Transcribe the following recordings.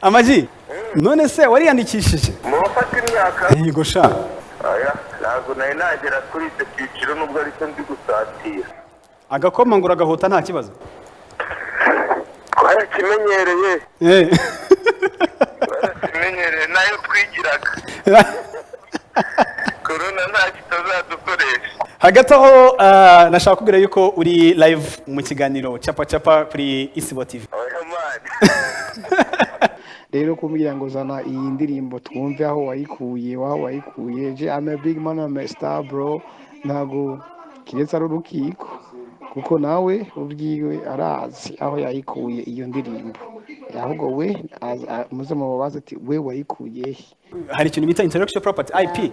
Amaji, none se wariyandikishije? Mu bafata imyaka? Yego sha. Aya, ntabwo nari nagera kuri icyo cyiciro, nubwo aricyo ndi gusatira. Agakoma ngo uragahuta, nta kibazo. Twarakimenyereye. Twarakimenyereye, nayo twigiraga. Korona ntacyo itazadukoresha. Hagati aho, nashaka kubwira yuko uri live mu kiganiro Chapa Chapa kuri Isibo TV. Oya man. Rero kumbwira ngo zana iyi ndirimbo twumve aho wayikuye, aho wayikuye, je, I'm a big man, I'm a star, bro. Ntago kiretse ari urukiko, kuko nawe ubwiwe arazi aho yayikuye iyo ndirimbo. Ahubwo we muze mubabaze ati: "We wayikuye he?" Hari ikintu bita intellectual property, IP.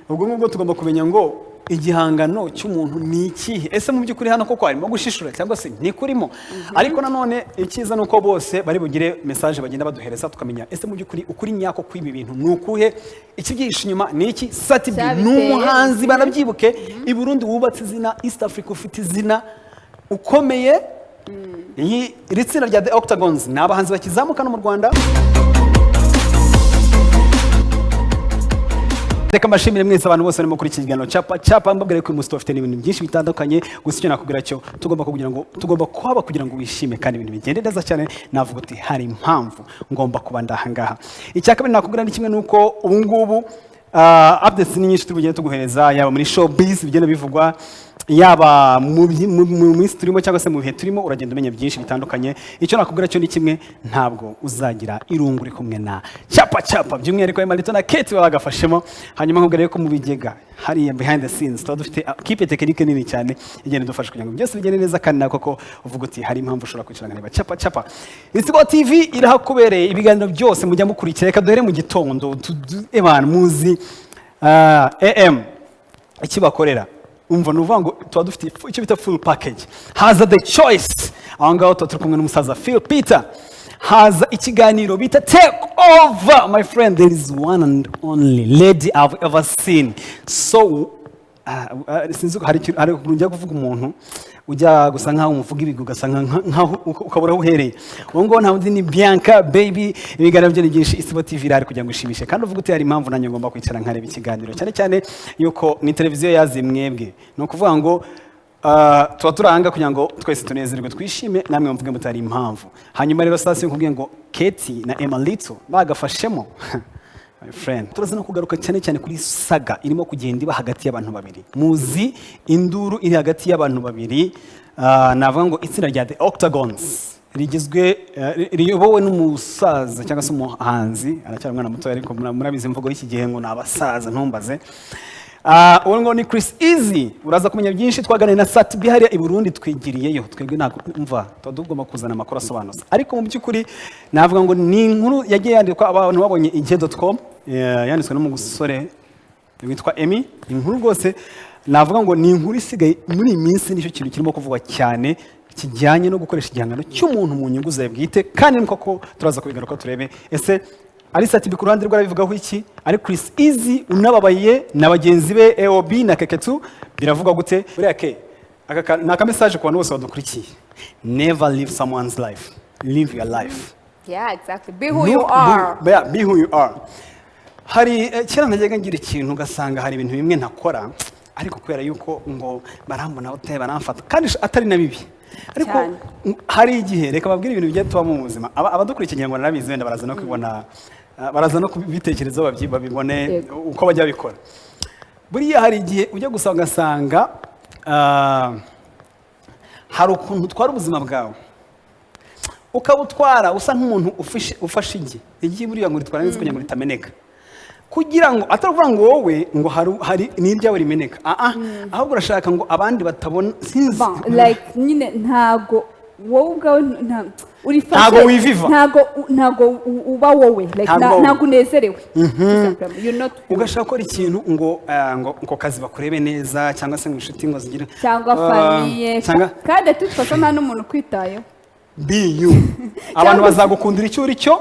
Ubwo ngubwo tugomba kumenya ngo igihangano cy'umuntu ni ikihe? Ese mu by'ukuri hano koko harimo gushishura cyangwa se ntikurimo? Ariko nanone icyiza ni uko bose bari bugire message bagenda baduhereza, tukamenya ese mu by'ukuri ukuri nyako kw'ibi bintu ni ukuhe, ikibyihishe inyuma ni iki? Sat B ni Cyabiteye. umuhanzi, banabyibuke, i Burundi wubatse izina, East Africa ufite izina ukomeye. Iri tsinda rya The Octagons ni abahanzi bakizamuka no mu Rwanda. Reka mbashimire mwese, abantu bose barimo kuri iki kiganiro Chapa Chapa. Mbabwira ko uyu munsi tubafite n'ibintu byinshi bitandukanye. Gusa icyo nakubwira cyo, tugomba kuhaba kugira ngo wishime kandi ibintu bigende neza cyane. Navuga uti hari impamvu ngomba kuba ndahangaha. Icya kabiri nakubwira ni kimwe, nuko ubu ngubu updates ni nyinshi turi bugende tuguhereza, yaba muri showbiz bigenda bivugwa, yaba mu minsi turimo cyangwa se mu bihe turimo, uragenda umenya byinshi bitandukanye. Icyo nakubwira cyo ni kimwe, ntabwo uzagira irungu uri kumwe na Chapa Chapa, by'umwihariko Emarito na Kate baba bagafashemo. Hanyuma nkubwira yuko mu bigega hariya, behind the scenes, tuba dufite kipe technique nini cyane igenda idufasha kugira ngo byose bigende neza. Kandi nawe koko uvuga uti hari impamvu ushobora kwicara nkareba Chapa Chapa. Isibo TV irahakubereye, ibiganiro byose mujya mukurikira. Reka duhere mu gitondo. Ebana muzi AM ikibakorera. Umva, ni ukuvuga ngo tuba dufite icyo bita full package. Haza The Choice, aho ngaho tuba turi kumwe n'umusaza Phil Peter. Haza ikiganiro bita Take Over. My friend, there is one and only lady I've ever seen. So sinzi hari hari ukuntu ujya kuvuga umuntu, ujya gusa nkaho umuvuga ibigwi, ugasa nkaho ukabura aho uhereye. Uwo nguwo nta wundi ni Bianca Baby. Ibiganiro bye ni byinshi. Isibo TV irahari kugira ngo ishimishe kandi uvuge uti hari impamvu nanjye ngomba kwicara nkareba ikiganiro, cyane cyane yuko ni televiziyo yazi mwebwe. Ni ukuvuga ngo tuba turanga kugira ngo twese tunezerwe, twishime, namwe muvuge mutari impamvu. Hanyuma rero sitasiyo nkubwiye ngo Keti na Emalito bagafashemo. My friend, turaza no kugaruka cyane cyane kuri saga irimo kugenda iba hagati y'abantu babiri. Muzi induru iri hagati y'abantu babiri, navuga ngo itsinda rya The Octagons rigizwe, riyobowe n'umusaza cyangwa se umuhanzi, aracyari umwana muto, ariko murabizi imvugo y'iki gihe ngo ni abasaza, ntumbaze. Uwo ngo ni Chris Easy. Uraza kumenya byinshi. Twaganiriye na Sat B hariya i Burundi, twigiriyeyo twebwe. Ntabwo umva, tuba tugomba kuzana amakuru asobanutse. Ariko mu by'ukuri navuga ngo ni inkuru yagiye yandikwa, abantu babonye igihe.com, yanditswe n'umusore witwa Emmy. Inkuru rwose navuga ngo ni inkuru isigaye muri iyi minsi, nicyo kintu kirimo kuvugwa cyane kijyanye no gukoresha igihangano cy'umuntu mu nyungu zawe bwite. Kandi ni koko turaza kubigaruka, turebe ese ari Sat B ku ruhande rwe arabivugaho iki, ari Chris Easy unababaye na bagenzi be AOB na Keketu biravugwa gute? Buriya ke aka ni aka message ku bantu bose badukurikiye: never live someone's life, live your life. Yeah, exactly. Be who you are. Yeah, be who you are. Hari kera najyaga ngira ikintu, ugasanga hari ibintu bimwe ntakora, ariko kubera yuko ngo barambona ute, baramfata, kandi atari na bibi. Ariko Cyane. Hari igihe, reka babwire ibintu bigiye tubamo mu buzima. Abadukurikiye ngira ngo narabizi, wenda baraza no kubibona, baraza no kubitekerezaho, babibone uko bajya babikora. Buriya hari igihe ujya gusa ugasanga hari ukuntu utwara ubuzima bwawe, ukabutwara usa nk'umuntu ufashe igi. Igi buriya ngo ritwara neza kugira ngo ritameneka, kugira ngo atari ukuvuga ngo wowe ngo hari n'iryawe rimeneka, ahubwo urashaka ngo abandi batabona, sinzi. Bon, like nyine ntago wowe ubwawe urifashe. Ntago wiviva. Ntago uba wowe, like Ntago wowe. Ntago unezerewe. You're not you. Ugashaka gukora ikintu ngo ngo kazi bakurebe neza, cyangwa se ngo inshuti ngo zigire cyangwa famille. Cyangwa kandi tutfasha, nta n'umuntu ukwitayeho. Be you. Abantu bazagukundira icyo uri cyo,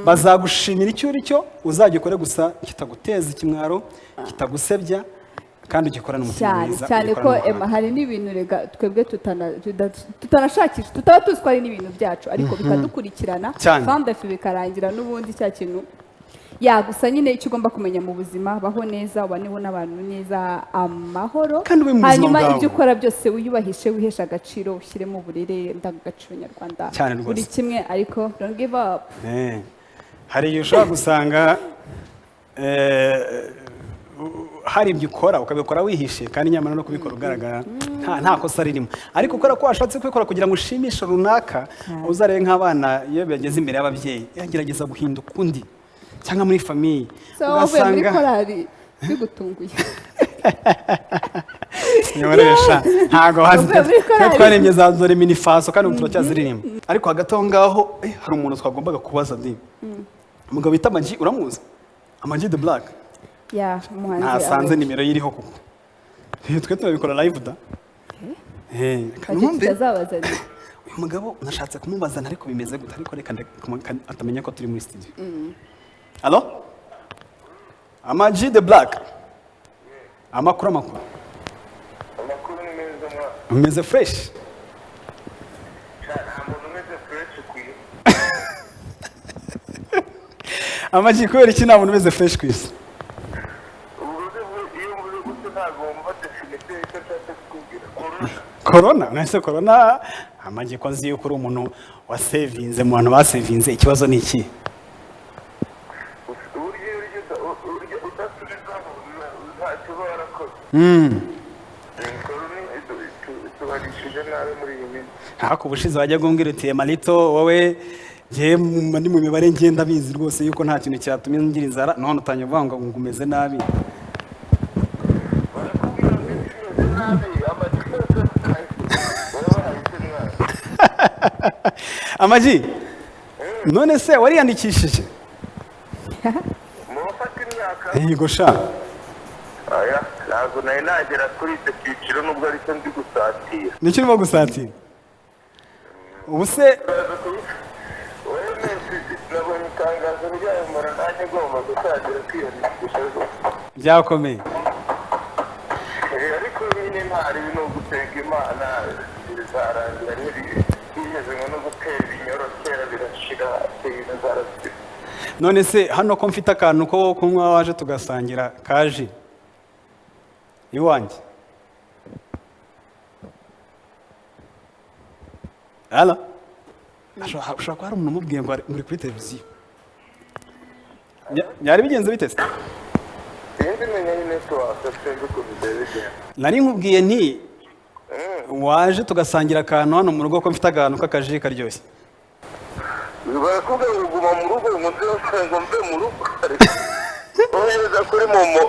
bazagushimira icyo uri cyo. Uzajya ukore gusa kitaguteza ikimwaro, kitagusebya. Kandi ugikorana umutima Cyane mwiza, cyane ko ugikorana Emma, ubuhanga. hari n'ibintu rega twebwe tutanashakisha, tutaba tuzi ko ari n'ibintu byacu, ariko bikadukurikirana. Cyane. Fambefe bikarangira n'ubundi cya kintu ya. Gusa nyine icyo ugomba kumenya mu buzima, baho neza, ubaneho n'abantu neza, amahoro. Kandi ube mu buzima Hanyuma bwawe. ibyo ukora byose wiyubahishe, wiheshe agaciro, ushyiremo uburere, indangagaciro nyarwanda, Cyane rwose. buri kimwe, ariko don't give up. Hari igihe ushobora gusanga hari ibyo ukora ukabikora wihishe, kandi nyamara no kubikora ugaragara nta kosa ririmo, ariko ukora ko washatse kubikora kugira ngo ushimishe runaka. Uzarebe nk'abana iyo bageze imbere y'ababyeyi yagerageza guhinduka undi, cyangwa muri famille. So wavuye muri korali bigutunguye? Nyoresha ntago hazi. Uvuye muri korali. Twarembye za dore minifaso, kandi ubu turacyaziririmba. Ariko hagati aho ngaho hari umuntu twagombaga kubaza, ndi umugabo bita Amag, uramuzi? Amag the Black. Ya, umuhanzi. Ntasanze Amag. Nimero ye iriho, kuko twe tunabikora live da. Reka Ntacyo numve. tutazabazanira. Uyu mugabo nashatse kumubazana, ariko bimeze gute? Ariko reka atamenya ko turi muri studio. Allo, Amag the Black, amakuru, amakuru? Amakuru ni meza mwana. Umeze fresh? Nta muntu umeze fresh ku isi. Amag, kubera iki nta muntu umeze fresh ku isi? Ubuze iyo mvuze gutyo ntabwo wumva définition icyo nshatse kukubwira. Corona. Corona? Nese corona, Amag, ko nzi yuko uri umuntu wasevinze mu bantu basevinze, ikibazo ni iki? Uburyo iyo urya urya udasubizaho, ntacyo uba warakoze. Corona itubarishije nabi muri iyi minsi. Ariko ubushize wajya kumbwira uti: "Marito, wowe njyewe ndi mu mibare, ngenda bizi rwose yuko nta kintu cyatumye ngira inzara." None utangiye kuvuga ngo umeze nabi. Barakubwira ngo isi imeze nabi, amagi yose wowe wahise mwana. Amag, none se wariyandikishije? Mu bafata imyaka? Yego sha. Aya, ntabwo nari nagera kuri icyo cyiciro, nubwo aricyo ndi gusatira. Nicyo urimo gusatira ubu se? OMS, nabonye itangazo ryayo, mbona nanjye ngomba gutangira kwiyandikisha rwose. Byakomeye. Ariko nyine ntari ni ugusenga Imana, bizarangira bigeze ngo no gutera ibinyoro kera birashira, ibintu zarashira. None se hano ko mfite akantu ko kunywa, waje tugasangira kaji iwanjye? Ala, ushobora kuba hari umuntu umubwiye ngo muri kuri televiziyo. Byari bigenze bite se? Sinzi, menya ni network, sinzi ukuntu byari bigenda. Nari nkubwiye nti waje tugasangira akantu hano mu rugo, ko mfite akantu k'akaji karyoshye. Barakubwira ngo guma mu rugo, ngo nze ngo mve mu rugo, ohereza kuri MoMo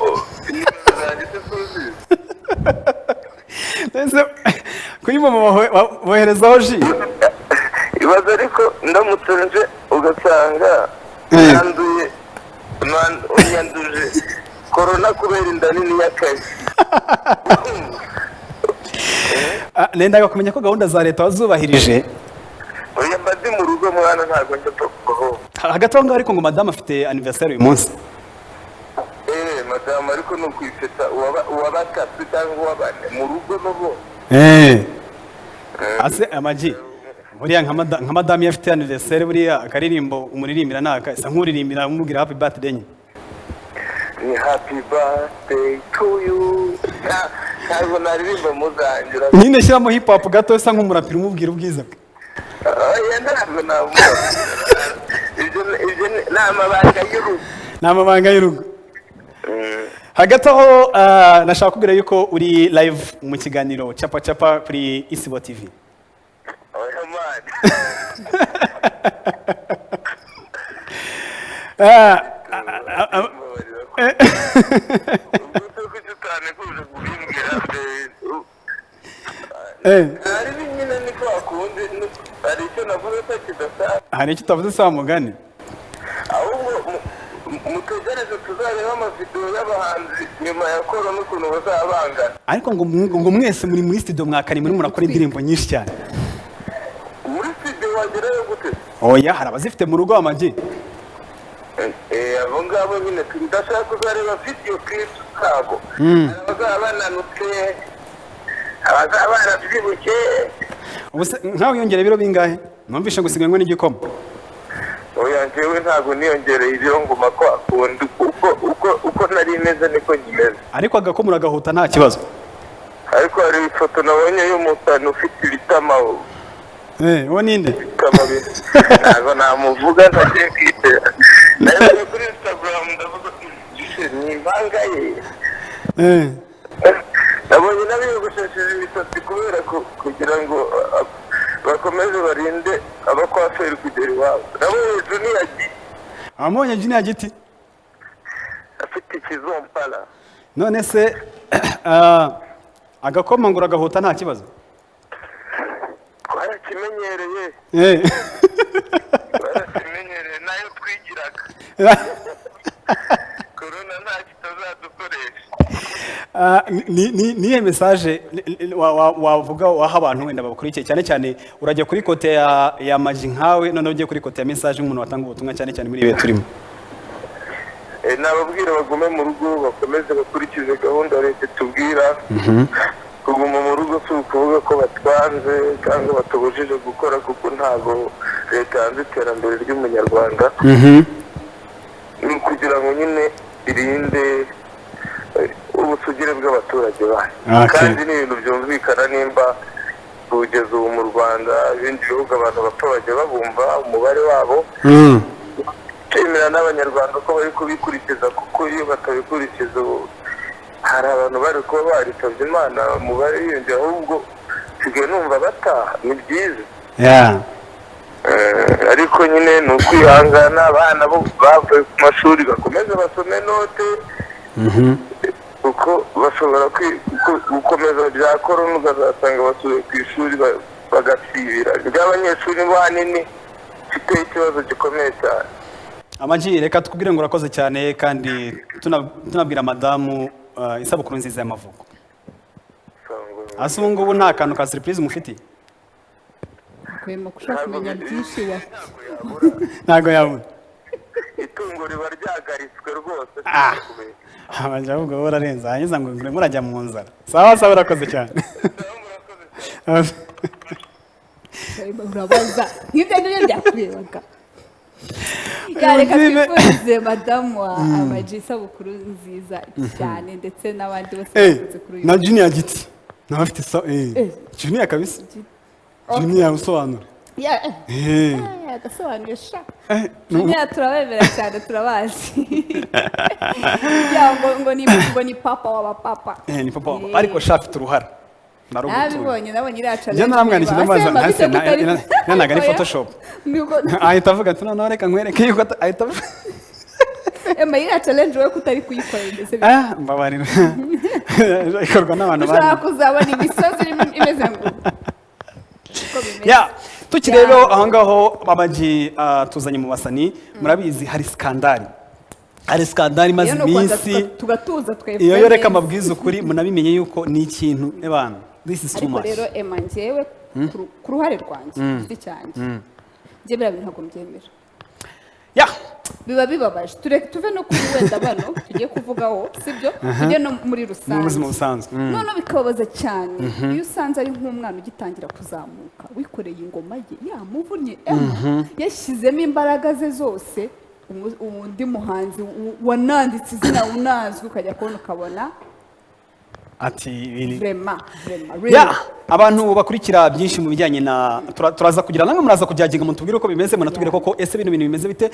nimero zanjye se tuzizi? Ese kuri MoMo boherezaho ji? Ibaze ariko ndamutse nje ugasanga nanduye, unyanduje korona kubera inda nini y'akazi. Ah, nendaga kumenya ko gahunda za leta wazubahirije. Oya, mba ndi mu rugo mwana, ntabwo njya kubaho. Hagati aho ngaho ariko ngo madamu afite anniversaire uyu munsi. Madamu, ariko ni ukwifeta uwa batatu cyangwa uwa bane mu rugo n'ubu. Ase Amag, buriya nka madamu iyo afite anniversaire, buriya akaririmbo umuririmbira naka isa nk'uririmbira umubwira happy birthday nyine? Ni "Happy birthday to you". Ntabwo naririmba muzangira. Nyine shyiramo hip hop gato, isa nk'umuraperi umubwira ubwiza bwe. Oya, ntabwo namubwira ibyo, ni amabanga y'urugo. Ni amabanga y'urugo. Hagati aho nashaka kubwira yuko uri live mu kiganiro Chapa Chapa kuri Isibo TV. Oya man. Ah, Ubwo se kuki utaneguje kubimbwira mbere? Hari nyine niko wakunze, hari icyo navuze se kidasanzwe? Hari icyo utavuze se wa mugani? Ahubwo mutegereze tuzarebe amavidewo y'abahanzi nyuma ya korona ukuntu bazaba bangana. Ariko ngo mwese muri muri studio mwakari muri murakora indirimbo nyinshi cyane. Muri studio wagerayo gute? Oya, hari abazifite mu rugo, Amag. Abo ngabo nyine ndashaka kuzareba video clip. kabo. Hari abazaba bananutse, abazaba barabyibushye. Ubu se nkawe wiyongera ibiro bingahe? Numvishe ngo usigaye n'igikoma. Oya, njyewe ntabwo niyongereye ibiro, nguma kwa kundi uko nari meze niko nkimeze. Ariko agakoma uragahuta nta kibazo. Ariko hari ifoto nabonye y'umusani ufite ibitama. Uwo ninde? Ibitama ntabwo namuvuga, ntagiye kwitera. Narebye kuri Instagram ndavuga: "Ni impanga ye?" Nabonye n'abiyogoshesheje imisatsi kubera kugira ngo bakomeze barinde abakwaferi kugera iwabo. Nabonye Junior Giti. Wamubonye Junior Giti? Afite ikizompara. None se agakoma ngo uragahuta nta kibazo? Twarakimenyereye. Twarakimenyereye, nayo twigiraga. Korona ntacyo itazadukoresha. Ni iyihe message wavuga waha abantu wenda babakurikiye? Cyane cyane urajya kuri côté ya Ama-G nkawe, noneho ugiye kuri côté ya message nk'umuntu watanga ubutumwa, cyane cyane muri ibi bihe turimo. Nababwira bagume mu rugo, bakomeze bakurikize gahunda leta itubwira. Kuguma mu rugo si ukuvuga ko batwanze cyangwa batubujije gukora, kuko ntabwo leta yanze iterambere ry'umunyarwanda. Ni ukugira ngo nyine irinde ubusugire bw'abaturage bayo. Kandi ni ibintu byumvikana nimba kugeza ubu mu Rwanda, ibindi bihugu abantu bapfa bajya babumva umubare wabo. Nshimira n'abanyarwanda ko bari kubikurikiza, kuko iyo batabikurikiza ubu hari abantu bari kuba baritabye Imana, umubare wiyongera. Ahubwo nsigaye numva bataha, ni byiza. Ariko nyine ni ukwihangana. Abana bo bavuye ku mashuri bakomeze basome note, kuko bashobora gukomeza bya korona ukazasanga basubiye ku ishuri bagasibira. Ry'abanyeshuri bo ahanini mfite ikibazo gikomeye cyane. Ama-G, reka tukubwire ngo urakoze cyane, kandi tunabwira madamu isabukuru nziza y'amavuko. Ase ubu ngubu nta kantu ka surprise mufitiye? Kwema ushaka kumenya byinshi wa Ntabwo yabura. Ntabwo yabura. Itungo riba ryagaritswe rwose. Abajya ahubwo wowe urarenza, hanyuza ngo ngure murajya mu nzara. Sawa sawa, urakoze cyane. Urabaza nk'ibyo ngibyo byakurebaga. Ya, reka twifurize madamu wa Ama-G isabukuru nziza cyane, ndetse n'abandi bose bakoze kuri uyu Na Junior Giti nawe afite sa. Junior kabisa, Junior usobanura. Ya, agasobanuye sha. Junior turabemera cyane, turabazi. Ya, ngo ni papa w'abapapa. Ni papa wabo. Ariko sha afite uruhara narugutuye. Nabibonye, nabonye iriya challenge. Njye naramwandikiye ndamubaza. Ase, Ntase mabise kutari- ntabwo ari Oya. Photoshop. Ahita avuga ati: "Noneho reka nkwereke yuko ahita avuga." Emma, iriya challenge wowe kutari kuyikora bimeze bite? Ah, mbabarira, ikorwa n'abantu Ushobora bari kuzabona imisozi irimo imeze ngo uko bimeze. Ya, tukiri rero aho ngaho, Ama-G tuzanye mu basani. Murabizi hari scandale imaze Iyo ni ukubanza iminsi. Tugatuza tukayivuga Iyo yo reka neza. mbabwize ukuri, munabimenye yuko ni ikintu ebana, this is too Ariko much. rero Emma, njyewe ku ruhare rwanjye, ku giti cyanjye, njye biriya bintu ntabwo mbyemera. Biba bibabaje. Tuve no kuri wenda bano tugiye kuvugaho, sibyo, tujye no muri rusange. Mu buzima busanzwe. Noneho bikababaza cyane iyo usanze ari nk'umwana ugitangira kuzamuka, wikoreye ingoma ye, yamuvunnye Emma, yashyizemo imbaraga ze zose, undi muhanzi wananditse izina unazwi, ukajya kubona ukabona Ati vraiment, vraiment, really. Ya, abantu bakurikira byinshi mu bijyanye na turaza kugira namwe muraza kujyaginga, mutubwire uko bimeze, munatubwire koko ese bino bintu bimeze bite.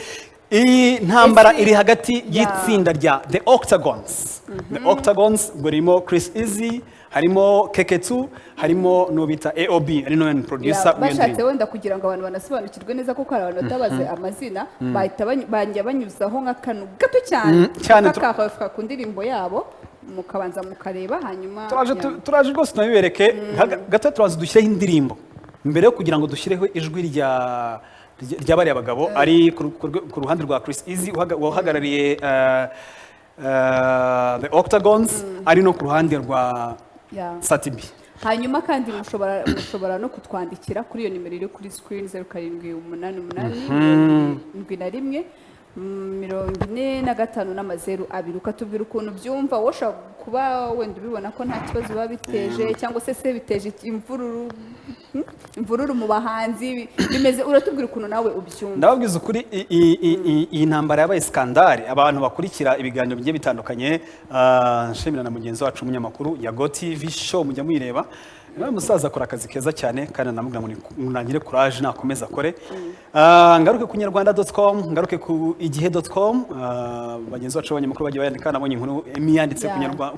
Iyi ntambara iri hagati y'itsinda rya The Octagons. The Octagons ubwo ririmo Chris Easy, harimo Keketu, harimo n'uwo bita AOB, ari nawe producer Ya, w'iyo bashatse ndirimbo. wenda kugira ngo abantu banasobanukirwe neza, kuko hari abantu batabaze amazina, bahita bajya banyuzaho nk'akantu gato cyane Cyane k'akarefa ku ndirimbo yabo, mukabanza mukareba hanyuma. Turaje turaje rwose tunabibereke. Gato turaza dushyireho indirimbo mbere yo kugira ngo dushyireho ijwi rya bariya bagabo ari ku ruhande rwa Chris Easy uhagarariye The Octagons, ari no ku ruhande rwa Sat-B. Hanyuma kandi mushobora no kutwandikira kuri iyo nimero iri kuri screen, 0788 71. 452 0 2, ukatubwira ukuntu byumva. Wowe ushobora kuba wenda ubibona ko nta kibazo biba biteje, cyangwa se biteje imvururu, imvururu mu bahanzi bimeze. Uratubwira ukuntu nawe ubyumva. Ndababwiza ukuri, iyi ntambara yabaye scandale. Abantu bakurikira ibiganiro bigiye bitandukanye, nshimira na mugenzi wacu umunyamakuru ya Go TV Show, mujya muyireba. Nawe musaza akora akazi keza cyane, kandi namubwira ngo nangire courage, nakomeza akore. Ngaruke ku nyarwanda.com, ngaruke ku igihe.com, bagenzi bacu b'abanyamakuru bagiye bayandika. Nabonye inkuru Emi yanditse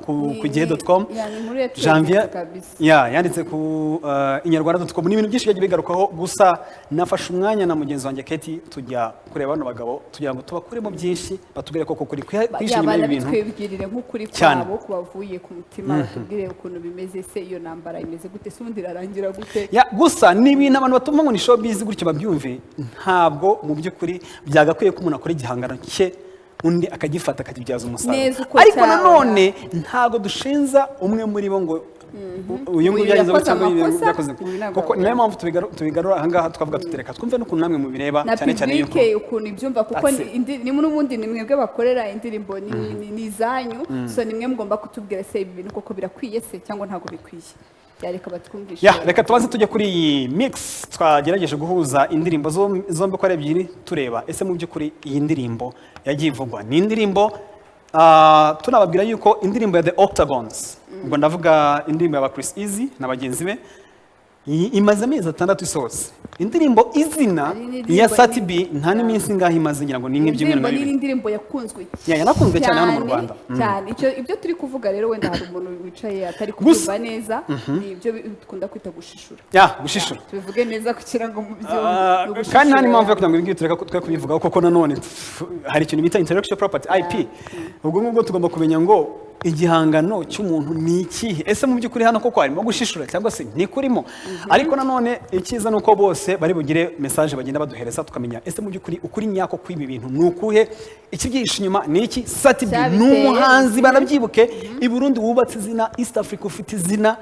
ku ku igihe.com. Ya, ni inkuru yacu. Janvier kabisa. Ya, yanditse ku inyarwanda.com. Ni ibintu byinshi byagiye bigarukaho. Gusa nafashe umwanya na mugenzi wanjye Keti, tujya kureba bano bagabo tugira ngo tubakuremo byinshi, batubwire koko kuri kwihishe inyuma y'ibi bintu. Banabitwibwirire nk'ukuri Cyane. kwabo kubavuye ku mutima, batubwire ukuntu bimeze. Se iyo ntambara imeze gute? Se ubundi irarangira gute? Ya, gusa ni ibintu abantu batumva ngo ni showbiz gutyo babyumve. Ntabwo mu by'ukuri byagakwiye ko umuntu akora igihangano cye, undi akagifata akakibyaza umusaruro. Neza uko Ariko cyaba. nanone ntabwo dushinza umwe muri bo ngo uyu nguyu Uyu byagenze yakoze gutya, cyangwa uyu amakosa, yakoze uyu ntabwo kuko yakoze. niyo mpamvu tubigarura ahangaha, tukavuga tutereka twumve n'ukuntu namwe mubireba, Na cyane cyane yuko public ukuntu ibyumva, kuko That's it. ni n'ubundi ni mwebwe bakorera indirimbo, ni izanyu, so ni mwe mugomba kutubwira se ibi bintu koko birakwiye se cyangwa ntabwo bikwiye. Yareka batwumvishe. Ya, reka tubanze tujye kuri iyi mix twagerageje guhuza indirimbo zombi uko ari ebyiri, tureba ese mu by'ukuri iyi ndirimbo yagiye ivugwa ni indirimbo. Tunababwira yuko indirimbo ya The Octagons, ubwo ndavuga indirimbo ya ba Chris Easy na bagenzi be, iyi imaze amezi 6 isohotse. Indirimbo Izina Hari n'indirimbo ya Sat B nta n'iminsi ingahe imaze, ngira ngo ni nk'ibyumweru Indirimbo na ni 2. Indirimbo yakunzwe. Ya, yanakunzwe cyane hano mu Rwanda. Cyane. Icyo ibyo turi kuvuga rero, wenda hari umuntu wicaye atari kubyumva neza, ni ibyo dukunda kwita gushishura. Ya, gushishura. Ya, tubivuge neza kugira ngo mubyumve. Ah, Ni ugushishura. kandi nta n'impamvu yo kugira ngo ibi ngibi tureka twe kubivugaho, kuko nanone hari ikintu bita intellectual property, IP. Ubwo ngubwo tugomba kumenya ngo igihangano cy'umuntu ni ikihe? Ese mu by'ukuri hano koko harimo gushishura cyangwa se ntikurimo? Ariko nanone icyiza ni uko bose bari bugire message bagenda baduhereza, tukamenya ese mu by'ukuri ukuri nyako kw'ibi bintu ni ukuhe, ikibyihishe inyuma ni iki? Sat B ni Cyabiteye. umuhanzi, banabyibuke, i Burundi wubatse izina, East Africa ufite izina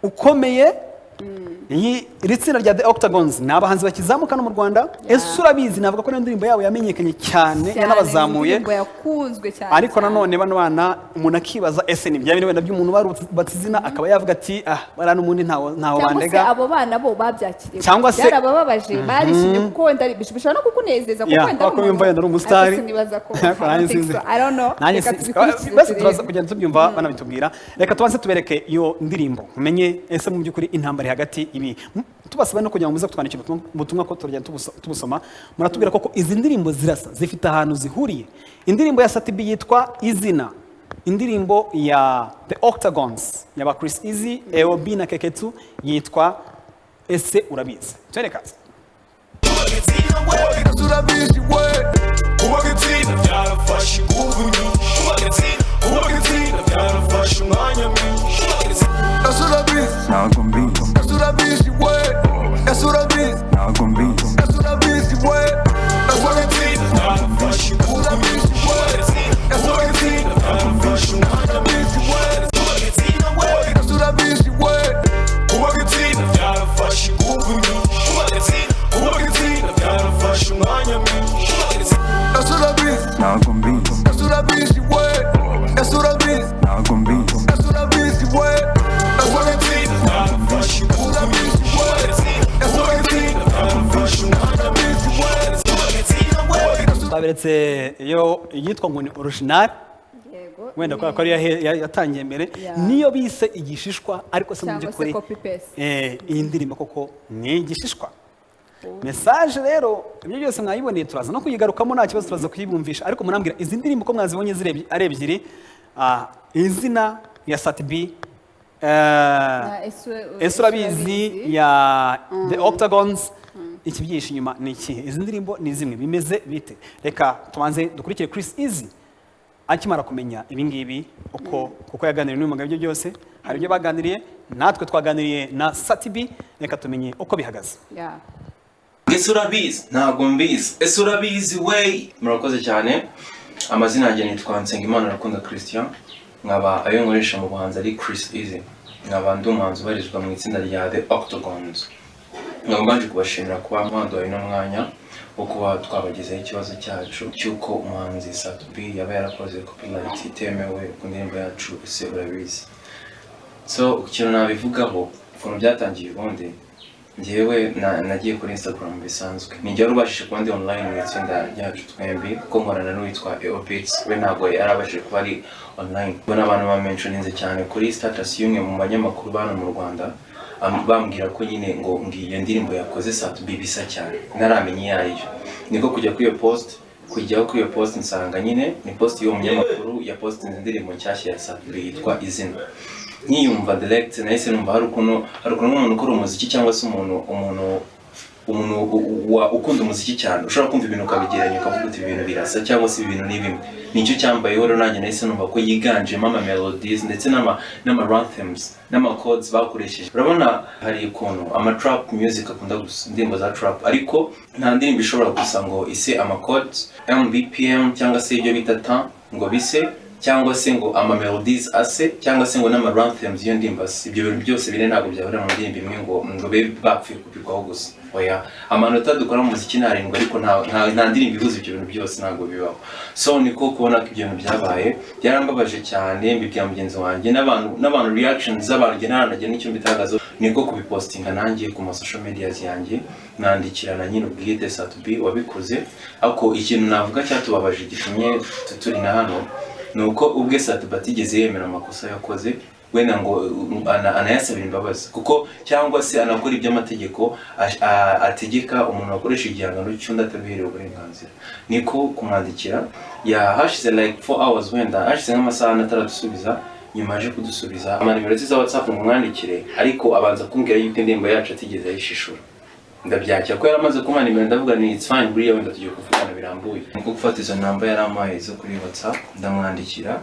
ukomeye. Iri tsinda rya The Octagons ni abahanzi bakizamuka no mu Rwanda. Ese urabizi, navuga ko niyo ndirimbo yabo yamenyekanye cyane, Cyane, yanabazamuye. Indirimbo yakunzwe cyane. Ariko Cyane. nanone bano bana, umuntu akibaza ese ni bya bintu wenda by'umuntu barubatse izina, akaba yavuga ati: "Ah, bariya n'ubundi ntaho ntaho Cyangwa se bandega." abo bana bo babyakiriye, Cyangwa se byarabababaje, barishimye, kuko wenda bishobora no kukunezeza, kuko Ya, wenda kuko yumva wenda ari umusitari. Ariko sinibaza ko Ariko nanjye I don't think sinzi. so. I don't know. Nanjye Reka tubikurikize basi turaza turebe. kugenda tubyumva banabitubwira. Reka tubanze tubereke iyo ndirimbo, mumenye ese mu by'ukuri intambara iri hagati ibi. Tubasaba no kugira ngo muze kutwandikira ubutumwa ko turagenda tubusoma, muratubwira koko izi ndirimbo zirasa, zifite ahantu zihuriye. Indirimbo ya Sat B yitwa Izina, indirimbo ya The Octagons ya ba Chris Easy, AOB na Keketu yitwa Ese Urabizi. Twerekaze. Urabizi we, kubaka itsinda byarafashe ingufu nyinshi, kubaka itsinda byarafashe umwanya mwinshi. Ese urabizi? Ntabwo mbizi. Ese urabizi we? Ese urabizi? Ntabwo mbizi. Ese urabizi we? Kubaka itsinda byarafashe ingufu nyinshi, kubaka itsinda byarafashe umwanya mwinshi. Ese urabizi we, kubaka itsinda byarafashe ingufu nyinshi, kubaka itsinda byarafashe umwanya mwinshi. Ese urabizi? Ntabwo mbizi. Ese urabizi we? Ese urabizi? Ntabwo mbizi. Ese urabizi we? Kubaka itsinda byarafashe ingufu nyinshi, kubaka itsinda byarafashe umwanya mwinshi. Twaberetse iyo yitwa ngo ni original, Yego. Wenda kubera ko ariyo yatangiye mbere, niyo bise igishishwa. Ariko se mu Cyangwa se by'ukuri copy paste. Iyi ndirimbo koko ni igishishwa? Message rero, ibyo byose mwayiboneye, turaza no kuyigarukamo, nta kibazo, turaza kuyibumvisha. Ariko munambwira izi ndirimbo ko mwazibonye ari ebyiri, Izina ya Sat B, Na Ese Urabizi ya The Octagons, ikibyihishe inyuma ni ikihe? Izi ndirimbo ni zimwe, bimeze bite? Reka tubanze dukurikire Chris Easy akimara kumenya ibi ngibi, uko kuko yaganiriye n'uyu mugabo. Ibyo byose hari ibyo baganiriye, natwe twaganiriye na Sat B. Reka tumenye uko bihagaze. Yeah. Ese urabizi? Ntabwo mbizi. Ese urabizi we? Murakoze cyane. Amazina yanjye nitwa Nsengimana Rukundo Christian, nkaba ayo nkoresha mu buhanzi ari Chris Easy, nkaba ndi umuhanzi ubarizwa mu itsinda rya The Octagons. Nkaba mbanje kubashimira kuba mwaduhaye uno mwanya. wo kuba twabagezaho ikibazo cyacu cy'uko umuhanzi Sat-B yaba yarakoze copyright itemewe ku ndirimbo yacu Ese Urabizi. So ikintu nabivugaho, ukuntu byatangiye, ubundi njyewe nagiye kuri Instagram bisanzwe, nijya wari ubashije kuba ndi online mu itsinda ryacu twembi, kuko nkorana n'uwitwa Eobits, we ntabwo yarabashije kuba ari online. Mbona abantu bamentioninze cyane kuri status y'umwe mu banyamakuru bano mu Rwanda, bambwira ko nyine ngo iyo ndirimbo yakoze Sat-B bisa cyane, ntaramenya iyo ariyo. Niko kujya kuri iyo post, kujyaho kuri iyo post nsanga nyine ni post y'uwo munyamakuru yapostinze indirimbo nshyashya ya Sat-B yitwa Izina. Nkiyumva direct nahise numva hari ukuntu nk'umuntu ukora umuziki cyangwa se umuntu ukunda umuziki cyane ushobora kumva ibintu ukabigereranya, ukavuga uti ibi bintu birasa cyangwa se ibi bintu ni bimwe. Nicyo cyambayeho rero. Nanjye nahise numva ko yiganjemo ama melodies ndetse n'ama anthems n'ama chords bakoresheje. Urabona hari ukuntu ama trap music akunda gusa, indirimbo za trap, ariko nta ndirimbo ishobora gusa ngo ise ama chords, BPM cyangwa se ibyo bita temps ngo bise, cyangwa se ngo ama melodies ase, cyangwa se ngo n'ama anthems iyo ndirimbo ase. Ibyo bintu byose bine ntabwo byahurira mu ndirimbo imwe ngo be bapfuye kubigwaho gusa. Oya, amanota dukora mu muziki ni arindwi, ariko nta ndirimbo ihuza ibyo bintu byose, ntabwo bibaho. So niko kubona ko ibyo bintu byabaye byarambabaje cyane, mbibwira mugenzi wanjye n'abantu, reactions z'abantu njye ntaranagira n'icyo mbitangaza. Niko kubipostinga nanjye ku ma social medias yanjye, nandikirana nyine ubwite Sat-B wabikoze. Ariko ikintu navuga cyatubabaje gitumye turi na hano ni uko ubwe Sat-B atigeze yemera amakosa yakoze, wenda ngo anayasabira imbabazi kuko, cyangwa se anakora iby'amategeko ategeka umuntu wakoresha igihangano cy'undi atabiherewe uburenganzira. Niko kumwandikira, yahashize like 4 hours, wenda hashize nk'amasaha 4 ataradusubiza. Nyuma aje kudusubiza amanimero ze za WhatsApp ngo mwandikire, ariko abanza kumbwira yuko indirimbo yacu atigeze ayishishura. Ndabyakira ko yaramaze kumpa nimero, ndavuga ni it's fine, buriya wenda tugiye kuvugana birambuye. Niko gufata izo namba yari ampaye zo kuri WhatsApp, ndamwandikira,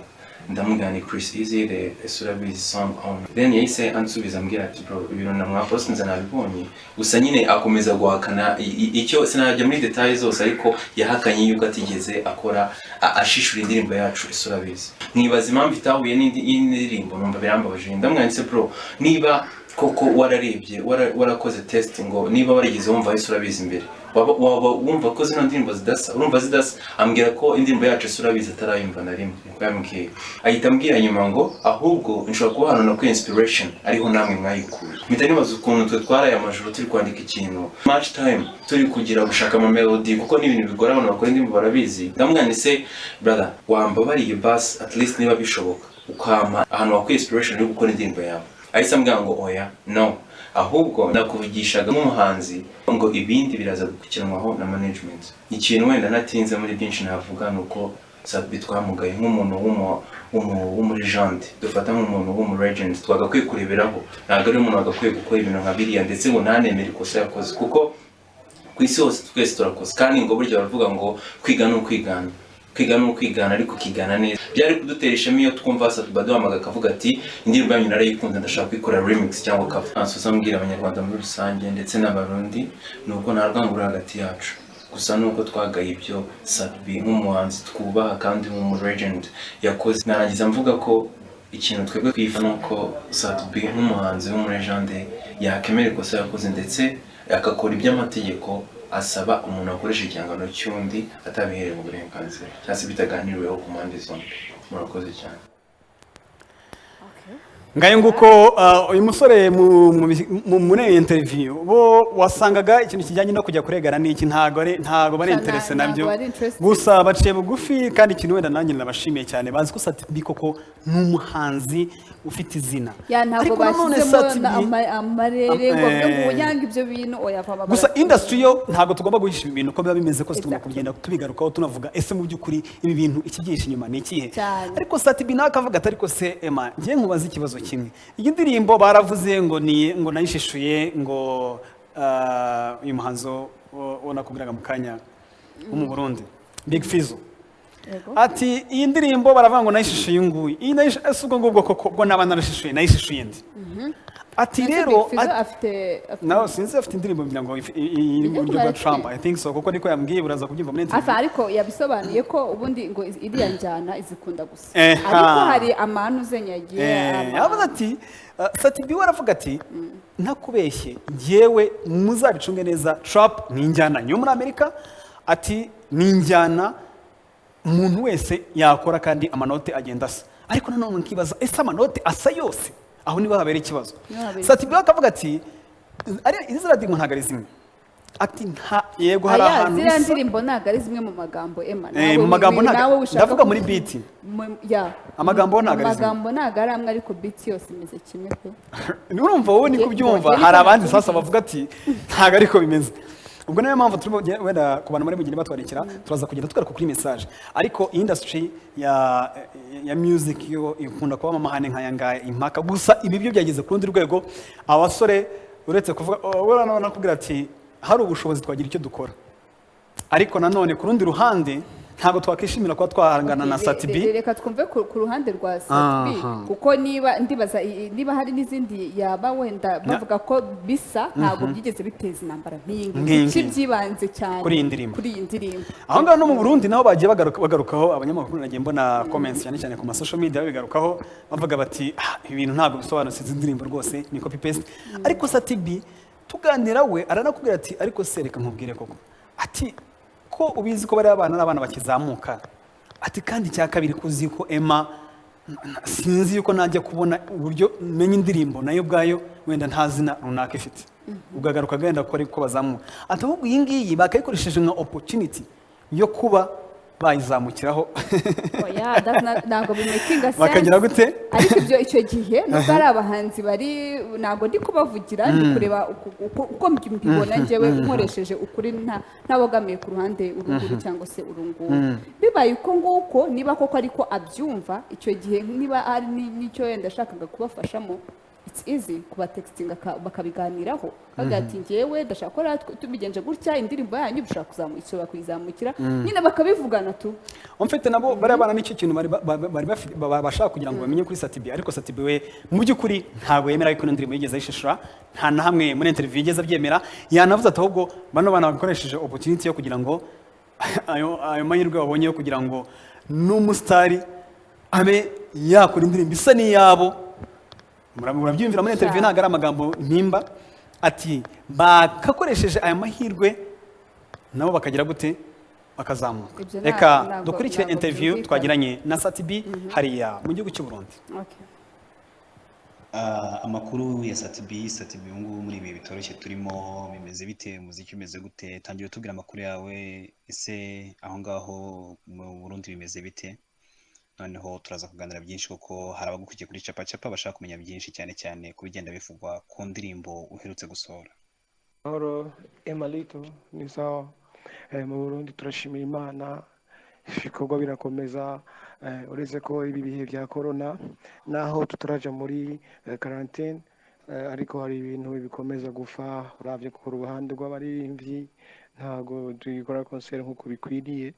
ndamubwira ni Chris Easy, the Ese Urabizi song on. Then yahise ansubiza ambwira ati bro, ibintu namwapostinze nabibonye. Gusa nyine akomeza guhakana icyo sinajya muri details zose, ariko yahakanye yuko atigeze akora ashishura indirimbo yacu Ese Urabizi. Nkibaza impamvu itahuye n'indi ndirimbo, numva birambabaje. Ndamwanditse, bro, niba koko wararebye, warakoze test, ngo niba warigeze wumva Ese Urabizi imbere, waba wumva ko zino ndirimbo zidasa, urumva zidasa? Ambwira ko indirimbo yacu Ese Urabizi atarayumva na rimwe. Niko yambwiye. Ahita ambwira nyuma ngo ahubwo nshobora kuba hano no inspiration ariho namwe mwayikuye. Mpita nibaza ukuntu twe twaraye amajoro turi kwandika ikintu, much time turi kugira gushaka ama melody, kuko ni ibintu bigora, abantu bakora indirimbo barabizi. Ndamubwira nti se brother, wambabariye basi at least niba bishoboka ukampa ahantu wakuye inspiration yo gukora indirimbo yawe? Ahise ambwira ngo oya, no, ahubwo nakuvugishaga nk'umuhanzi, ngo ibindi biraza gukinwaho na management. Ikintu wenda natinze muri byinshi navuga ni uko Sat-B twamugaye nk'umuntu w'umulegend, dufata nk'umuntu w'umulegend twagakwiye kureberaho. Ntabwo ari umuntu wagakwiye gukora ibintu nka biriya, ndetse ngo ntanemere ikosa yakoze, kuko ku isi hose twese turakosa. Kandi ngo burya baravuga ngo kwiga ni ukwigana, kwiga ni ukwigana, ariko ukigana neza. Byari kudutera ishema iyo twumva Sat-B aduhamagaye akavuga ati indirimbo yanyu narayikunze, ndashaka kuyikora remix cyangwa cover. Nsoza mbwira Abanyarwanda muri rusange ndetse n'Abarundi ni uko nta rwango ruri hagati yacu, gusa nuko twagaye ibyo Sat-B nk'umuhanzi twubaha kandi nk'umu legend yakoze. Narangiza mvuga ko ikintu twebwe twifuza ni uko Sat-B nk'umuhanzi w'umulegend yakemera ikosa yakoze, ndetse agakora iby'amategeko asaba umuntu akoresha igihangano cy'undi atabiherewe uburenganzira cyangwa se bitaganiriweho ku mpande zombi. Murakoze cyane. Ngayo nguko. Uyu musore muri iyi interview bo wasangaga ikintu kijyanye no kujya kuregana n'iki ntago bari interested Ntago nabyo. Bari interested. Gusa baciye bugufi, kandi ikintu wenda nanjye nabashimiye cyane, bazi ko Sat-B koko ni umuhanzi ufite izina. Ya, ntabwo Ariko nanone bashyizemo Sat-B amarere ngo bavuge ngo yanga ibyo bintu, oya, baba Gusa industry yo ntabwo tugomba guhisha ibi bintu uko biba bimeze kose, tugomba Exactly. kugenda tubigarukaho, tunavuga ese mu by'ukuri ibi bintu ikibyihishe inyuma ni ikihe? Cyane. Ariko Sat-B nawe akavuga ati ariko se ema ngiye nkubaza ikibazo kimwe, iyi ndirimbo baravuze ngo ni ngo nayishishuye ngo uyu muhanzi wo nakubwiraga mu kanya wo mu Burundi, Big Fizzo. Yego. Ati iyi ndirimbo baravuga ngo nayishishuye uyu nguyu, iyi ese ubwo ngubwo koko bwo naba narashishuye nayishishuye ndi? Ati Ndetse rero Big Fizzo afite nawe sinzi, afite indirimbo ngira ngo iri mu Ijya buryo bwa kumera Trump. kimwe. I think so, kuko niko yambwiye, uraza kubyumva muri interview. Afa ariko yabisobanuye ko ubundi ngo iriya njyana izikunda gusa, ariko hari amanu zenyagiye. Yavuze ati Sat-B we aravuga ati ntakubeshye, njyewe muzabicunge neza, trap ni injyana yo muri Amerika. Ati ni injyana umuntu wese yakora kandi amanote agenda asa. Ariko nanone nkibaza, ese amanote asa yose? Aho niho habera ikibazo. Niho habera. Sat-B akavuga ati ari izi ndirimbo ntabwo ari zimwe. Ati nta, yego, hari Aya, ahantu ziriya bisa. ndirimbo ntabwo ari zimwe mu magambo, Emma. Mu magambo ntabwo- Nawe ushaka ndavuga muri beat. Ya. Amagambo ntabwo ari zimwe. Amagambo ntabwo ari amwe, ariko beat yose imeze kimwe pe. Urumva wowe niko ubyumva. Njye Hari niko abandi nabyumvise. sasa bavuga ati ntabwo ariko bimeze. Ubwo niyo mpamvu turimo wenda ku bantu muri bugende batwandikira, turaza kugenda tugaruka kuri message. Ariko industry ya music yo ikunda kubamo amahane nk'aya ngaya, impaka. Gusa ibi byo byageze ku rundi rwego. Abasore uretse kuvuga, oh, we nakubwira ati hari ubushobozi twagira icyo dukora, ariko nanone ku rundi ruhande ntabwo twakwishimira kuba twahangana na Sat-B. Reka twumve ku ruhande rwa Sat-B, kuko niba ndibaza niba hari n'izindi yaba wenda bavuga ko bisa, ntabwo byigeze biteza intambara nk'iyi ngiyi. Nk'iyi Kuki ngiyi. byibanze cyane Kuri iyi ndirimbo. Kuri iyi ndirimbo. Aho ngaho no mu Burundi naho bagiye bagarukaho. Abanyamakuru nagiye mbona comments cyane cyane ku ma social media babigarukaho, bavuga bati: "Ah, ibi bintu ntabwo bisobanutse, izi ndirimbo rwose ni copy paste." Ariko Sat-B tuganira we aranakubwira ati ariko se reka nkubwire koko, ati ko ubizi ko bariya abana ari abana bakizamuka, ati kandi icya kabiri ko uzi ko Emma sinzi yuko najya kubona uburyo menya indirimbo nayo ubwayo wenda nta zina runaka ifite, ugagaruka agenda ko ariko bazamuka, ati ahubwo iyi ngiyi bakayikoresheje nka opportunity yo kuba bayizamukiraho. Oya, ntabwo bimakinga sense. Bakagira gute? Ariko ibyo icyo gihe nubwo ari abahanzi bari, ntabwo ndi kubavugira, ndi kureba uko mbibona njyewe nkoresheje ukuri ntabogamiye ku ruhande uru nguru cyangwa se uru nguru. Bibaye uko nguko, niba koko ariko abyumva, icyo gihe niba hari n'icyo wenda ashakaga kubafashamo, it's easy kubatextinga bakabiganiraho, bavuga ati njyewe ndashaka ko natwe tubigenje gutya, indirimbo yanyu bishobora ishobora kuyizamukira nyine, bakabivugana tu. Mfite nabo bariya bana nicyo kintu bari bafite bashaka kugira ngo bamenye kuri Sat-B. Ariko Sat-B we mu by'ukuri ntabwo yemera ko ino ndirimbo yigeze ayishishura. Nta na hamwe muri interview yigeze abyemera. Yanavuze ati ahubwo bano bana bakoresheje opportunity yo kugira ngo ayo mahirwe babonye yo kugira ngo n'umusitari abe yakora indirimbo isa n'iyabo. Murabyiyumvira muri interview, ntabwo ari amagambo mpimba. Ati bakakoresheje aya mahirwe nabo bakagira gute, bakazamuka. Ibyo Reka dukurikire ntabwo interview byumvikana. twagiranye na Sat-B hariya mu gihugu cy'u Burundi. Okay. Ah, amakuru ya Sat-B. Sat-B, ubu ngubu muri ibi bitoroshye turimo bimeze bite? Umuziki umeze gute? Tangira utubwira amakuru yawe. Ese aho ngaho mu Burundi bimeze bite? Noneho turaza kuganira byinshi kuko hari abagukurikiye kuri Capa Capa bashaka kumenya byinshi, cyane cyane ku bigenda bivugwa ku ndirimbo uherutse gusohora. Mahoro Emalito, ni sawa. Mu Burundi turashimira Imana, ibikorwa birakomeza, uretse ko ibi bihe bya corona naho tutaraja muri quarantine, ariko hari ibintu bikomeza gufa. Uravye ku ruhande rw'abaririmbyi, ntago tugikora concert nk'uko bikwiriye,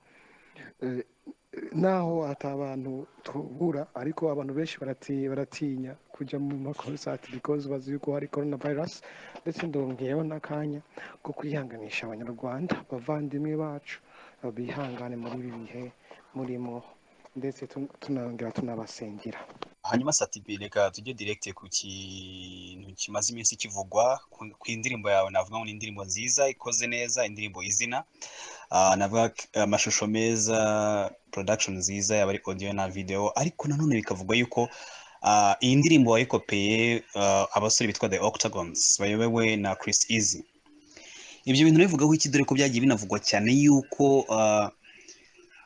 naho ata abantu tubura, ariko abantu benshi baratinya kujya mu makonsati because bazi yuko hari corona virus. Ndetse ndongeyeho n'akanya ko kwihanganisha Abanyarwanda bavandimwe bacu, bihangane muri ibi bihe murimo, ndetse tunongera tunabasengera. Hanyuma Sat-B, reka tujye direct ku kintu kimaze iminsi kivugwa ku indirimbo yawe. Navuga ngo ni indirimbo nziza ikoze neza, indirimbo Izina. Navuga amashusho meza, production nziza, yaba ari audio na video. Ariko nanone bikavugwa yuko iyi ndirimbo wayikopeye abasore bitwa The Octagons bayobowe na Chris Easy. Ibyo bintu bivugaho iki, dore ko byagiye binavugwa cyane yuko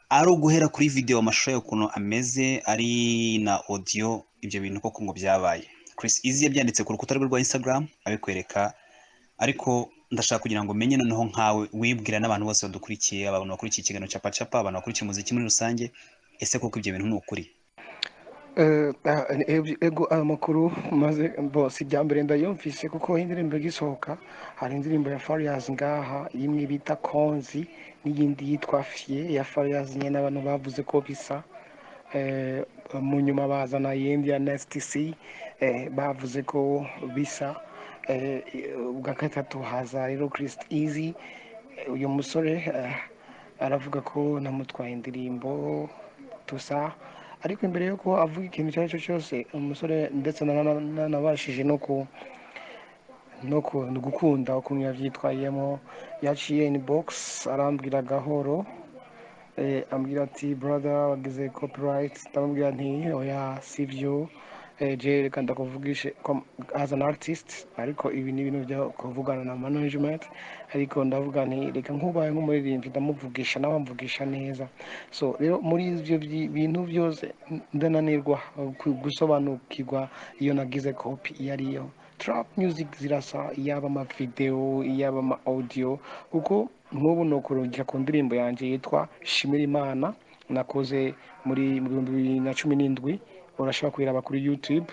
ari uguhera kuri video, amashusho yayo ukuntu ameze, ari na audio, ibyo bintu koko ngo byabaye? Chris Easy yabyanditse ku rukuta rwe rwa Instagram abikwereka. Ariko ndashaka kugira ngo menye noneho nkawe wibwira n'abantu bose badukurikiye, abantu bakurikiye ikiganiro Capa Capa, abantu bakurikiye umuziki muri rusange, ese koko ibyo bintu ni ukuri? Ego, ayo makuru maze bo si irya mbere ndayumvise, kuko indirimbo igisohoka hari indirimbo ya Farious ngaha imwe bita Konzi n'iyindi yitwa Fie ya Farious nyene, abantu bavuze ko bisa. Mu nyuma bazana iyindi ya Nasty C, bavuze ko bisa. Ubwa gatatu haza rero Chris Easy. Uyu musore aravuga ko namutwaye indirimbo tusa. Ariko imbere yuko avuga ikintu icyo ari cyo cyose, umusore ndetse nanabashije no ku No gukunda ukuntu yavyitwayemo. Yaciye inbox arambwira gahoro, ambwira ati: "Brother, wagize copyright." Ndamubwira nti: "Oya, sivyo, je reka ndakuvugishe as an artist, ariko ibi ni ibintu byo kuvugana na management." Ariko ndavuga nti reka nkubaye nk'umuririmbyi ndamuvugisha, nawe amvugisha neza. So rero muri ivyo bintu byose ndananirwa gusobanukirwa iyo nagize copy iyo ariyo. Trap music zirasa, yaba ama video, yaba ama audio, kuko nk'ubu nokurungika ku ndirimbo yanjye yitwa Shimira Imana nakoze muri mu 2017, urashobora kuyiraba kuri YouTube.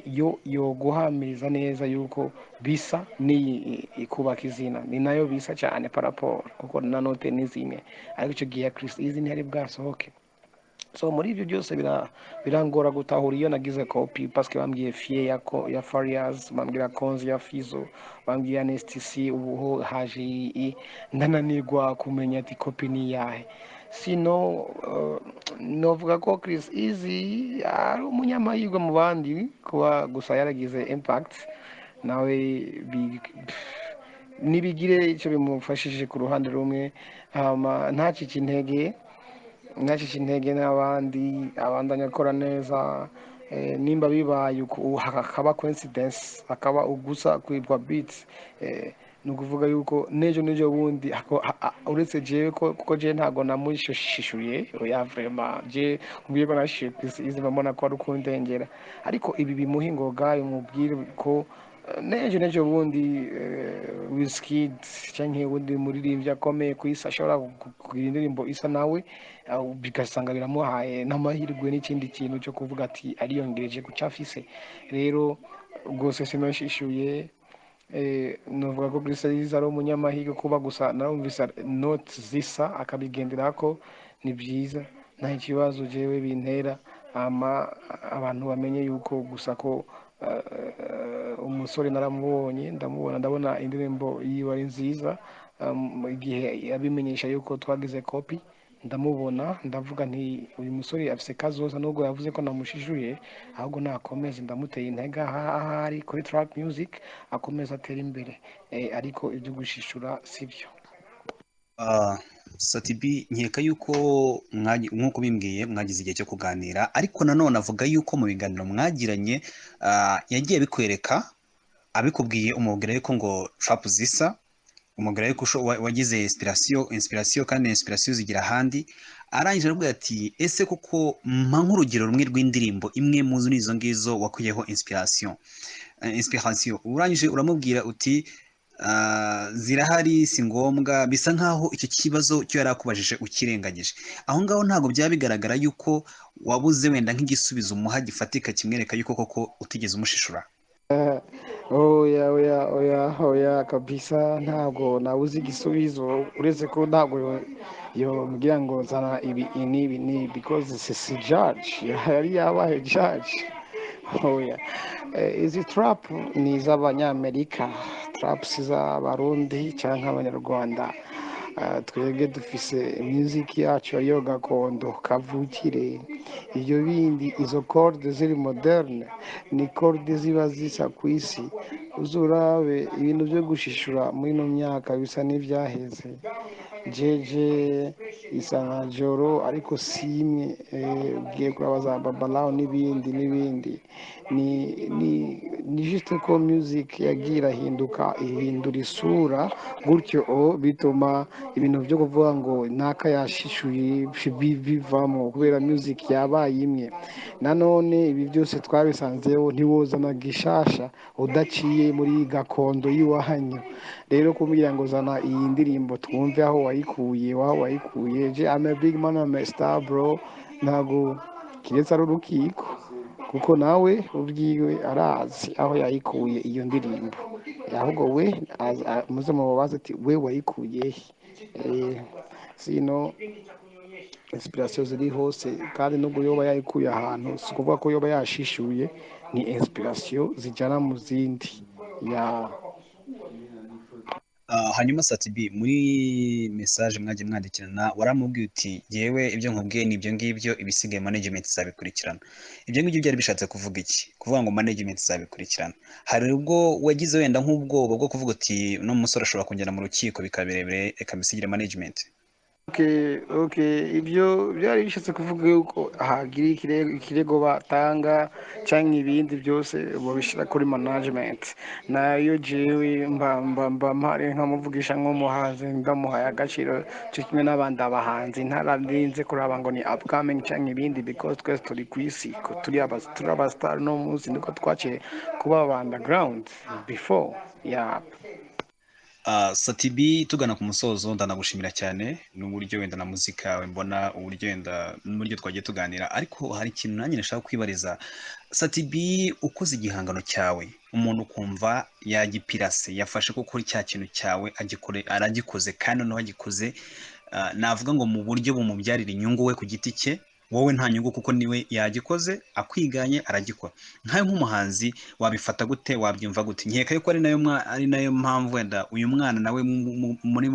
Yo yoguhamiriza neza yuko bisa n'iyi ikubaka izina, ni nayo bisa cyane par rapport, kuko na note ni zimwe, ariko icyo gihe ya Chris Easy ntiyari bwasohoke. So muri ibyo byose birangora gutahura iyo nagize copy, parce que bambwiye fie ya Farias, bambwira Konzi ya Fizo, bambwiye NSTC, ubu ho haje iyi, ndananirwa kumenya ati copy ni iyahe. Sino novuga ko Chris Easy ari umunyamahirwe mu bandi, kuba gusa yaragize impact, nawe nibigire icyo bimufashije ku ruhande rumwe, hama ntacike intege, ntacike intege n'abandi, abandanya akora neza. Nimba bibaye uku, hakaba coincidence, hakaba ugusa kwibwa beats, ni ukuvuga yuko n'ejo n'ejo bundi uretse jewe ko, kuko jewe ntabwo namushishuye, oya, vraiment je ubwiye ko nashishuye Chris Easy mbona ko ari ukundengera, ariko ibi bimuha ingoga, bimubwire ko n'ejo n'ejo bundi Wizkid canke uwundi muririmbyi akomeye ku isi ashobora kugira indirimbo isa nawe, bigasanga biramuhaye n'amahirwe n'ikindi kintu cyo kuvuga ati ariyongereje ku cyo afise. Rero rwose sinoshishuye, novuga ko Chris Easy ari umunyamahirwe kuba gusa narumvise notes zisa akabigenderako, ni byiza, nta kibazo jewe bintera. Ama abantu bamenye yuko gusa ko umusore naramubonye, ndamubona, ndabona indirimbo yiwe ari nziza. Igihe yabimenyesha yuko twagize copy, ndamubona ndavuga nti uyu musore afise kazoza, nubwo yavuze ko namushishuye, ahubwo nakomeze, ndamuteye intege ahari kuri trap music akomeze atere imbere, ariko ibyo gushishura sibyo. Sat-B, nkeka yuko nk'uko bimbwiye mwagize igihe cyo kuganira, ariko nanone avuga yuko mu biganiro mwagiranye yagiye abikwereka, abikubwiye, umubwira yuko ngo trap zisa, umubwira yuko wagize inspiration, kandi inspiration zigira ahandi. Arangije aravuga ati: "Ese koko mpa nk'urugero rumwe rw'indirimbo imwe muri izo ngizo wakuyeho inspiration." Urangije uramubwira uti zirahari, si ngombwa. Bisa nkaho icyo kibazo cyo yari akubajije ukirengagije aho ngaho. Ntabwo byaba bigaragara yuko wabuze wenda nk'igisubizo umuha gifatika kimwereka yuko koko utigeze umushishura? Oya, oya, oya, oya, kabisa ntabwo nabuze igisubizo, uretse ko ntabwo yombwira ngo zana ibi n'ibi n'ibi, because si judge yari yabaye judge, oya. Izi trap ni iz'Abanyamerika, trap si iz'Abarundi cyangwa Abanyarwanda. Twebwe dufise music yacu ariyo gakondo kavukire. Ibyo bindi, izo chord ziri moderne, ni chord ziba zisa ku isi. Uzurabe ibintu byo gushishura muri ino myaka bisa n'ibyaheze. Jeje isa nka joro, ariko si imwe, ugiye kuraba za Babalawo n'ibindi n'ibindi, ni juste ko music yagiye irahinduka, ihindura isura gutyo, o bituma ibintu byo kuvuga ngo naka yashishuye bivamo, kubera music yabaye imwe. Nanone ibi byose twabisanzeho, ntiwozana gishasha udaciye muri gakondo y'iwanyu. Rero kumbwira ngo zana iyi ndirimbo twumve aho wayikuye, aho wayikuye, je I'm a big man, I'm a star bro, ntabwo kiretse ari urukiko, kuko nawe ubwiwe arazi aho yayikuye iyo ndirimbo, ahubwo we muze mubabaze ati we wayikuye he? Sino inspiration ziri hose, kandi nubwo yoba yayikuye ahantu, si ukuvuga ko yoba yashishuye, ni inspiration zijyana mu zindi ya. Hanyuma Sat-B, muri message mwagiye mwandikirana waramubwiye uti: "Yewe, ibyo nkubwiye ni ibyo ngibyo, ibisigaye management izabikurikirana." Ibyo ngibyo byari bishatse kuvuga iki, kuvuga ngo management izabikurikirana? Hari ubwo wagize wenda nk'ubwoba bwo kuvuga uti: "Uno musore ashobora kungera mu rukiko bikaba birebire, reka mbisigire management"? Okay, ibyo byari bishatse kuvuga yuko hagira ikirego batanga cyangwa ibindi byose babishyira kuri management. Nayo jewe mba mpari nkamuvugisha nk'umuhanzi, ndamuhaye agaciro cyo kimwe n'abandi abahanzi, ntararinze kuraba ngo ni upcoming cyangwa ibindi, because twese turi ku isi, ko turi aba star. No munsi niko twaciye kuba aba underground before, yeah. Sat-B, tugana ku musozo, ndanagushimira cyane n'uburyo wenda na muzika yawe mbona, uburyo wenda n'uburyo twagiye tuganira, ariko hari ikintu nanjye nashaka kwibariza. Sat-B, ukoze igihangano cyawe, umuntu ukumva yagipirase, yafashe koko cya kintu cyawe agikore, aragikoze, kandi noneho agikoze navuga ngo mu buryo bumubyarira inyungu we ku giti cye, wowe nta nyungu kuko niwe yagikoze akwiganye aragikora. Nkawe nk'umuhanzi wabifata gute? Wabyumva gute? Nkeka yuko ari nayo mpamvu wenda uyu mwana nawe muri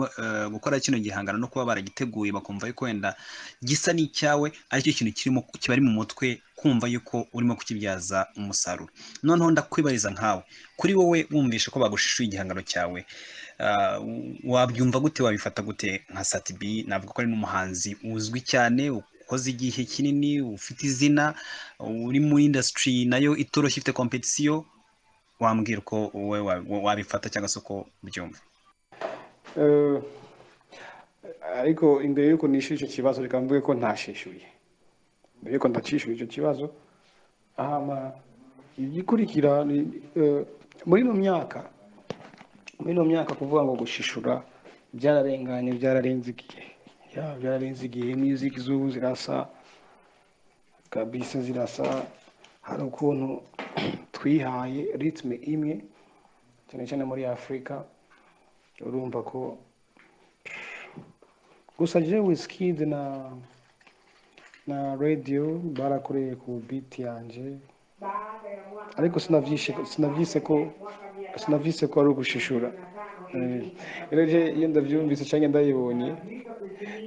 gukora kino gihangano no kuba baragiteguye bakumva yuko wenda gisa n'icyawe, aricyo kintu kirimo kibari mu mutwe, kumva yuko urimo kukibyaza umusaruro. Noneho ndakwibariza nkawe, kuri wowe wumvishe ko bagushishuye igihangano cyawe, wabyumva gute? Wabifata gute nka Sat-B? Navuga ko ari n'umuhanzi uzwi cyane, ukoze igihe kinini, ufite izina, uri muri industry nayo itoroshye, ifite competition. Wambwira uko wowe wabifata cyangwa se uko ubyumva? Ariko imbere y'uko nishyura icyo kibazo, reka mvuge ko ntashishuye. Mbere y'uko ndacishyura icyo kibazo, hama igikurikira ni muri ino myaka kuvuga ngo gushishura byararenganye, byararenze igihe. Ya, byararenze igihe. Music z'ubu zirasa kabisa, zirasa. Hari ukuntu twihaye rythme imwe, cyane cyane muri Afurika. Urumva ko gusa je Wizkid na Radio barakoreye ku beat yanje, ariko sinavyise ko ari ugushishura. Rero je iyo ndavyumvise canke ndayibonye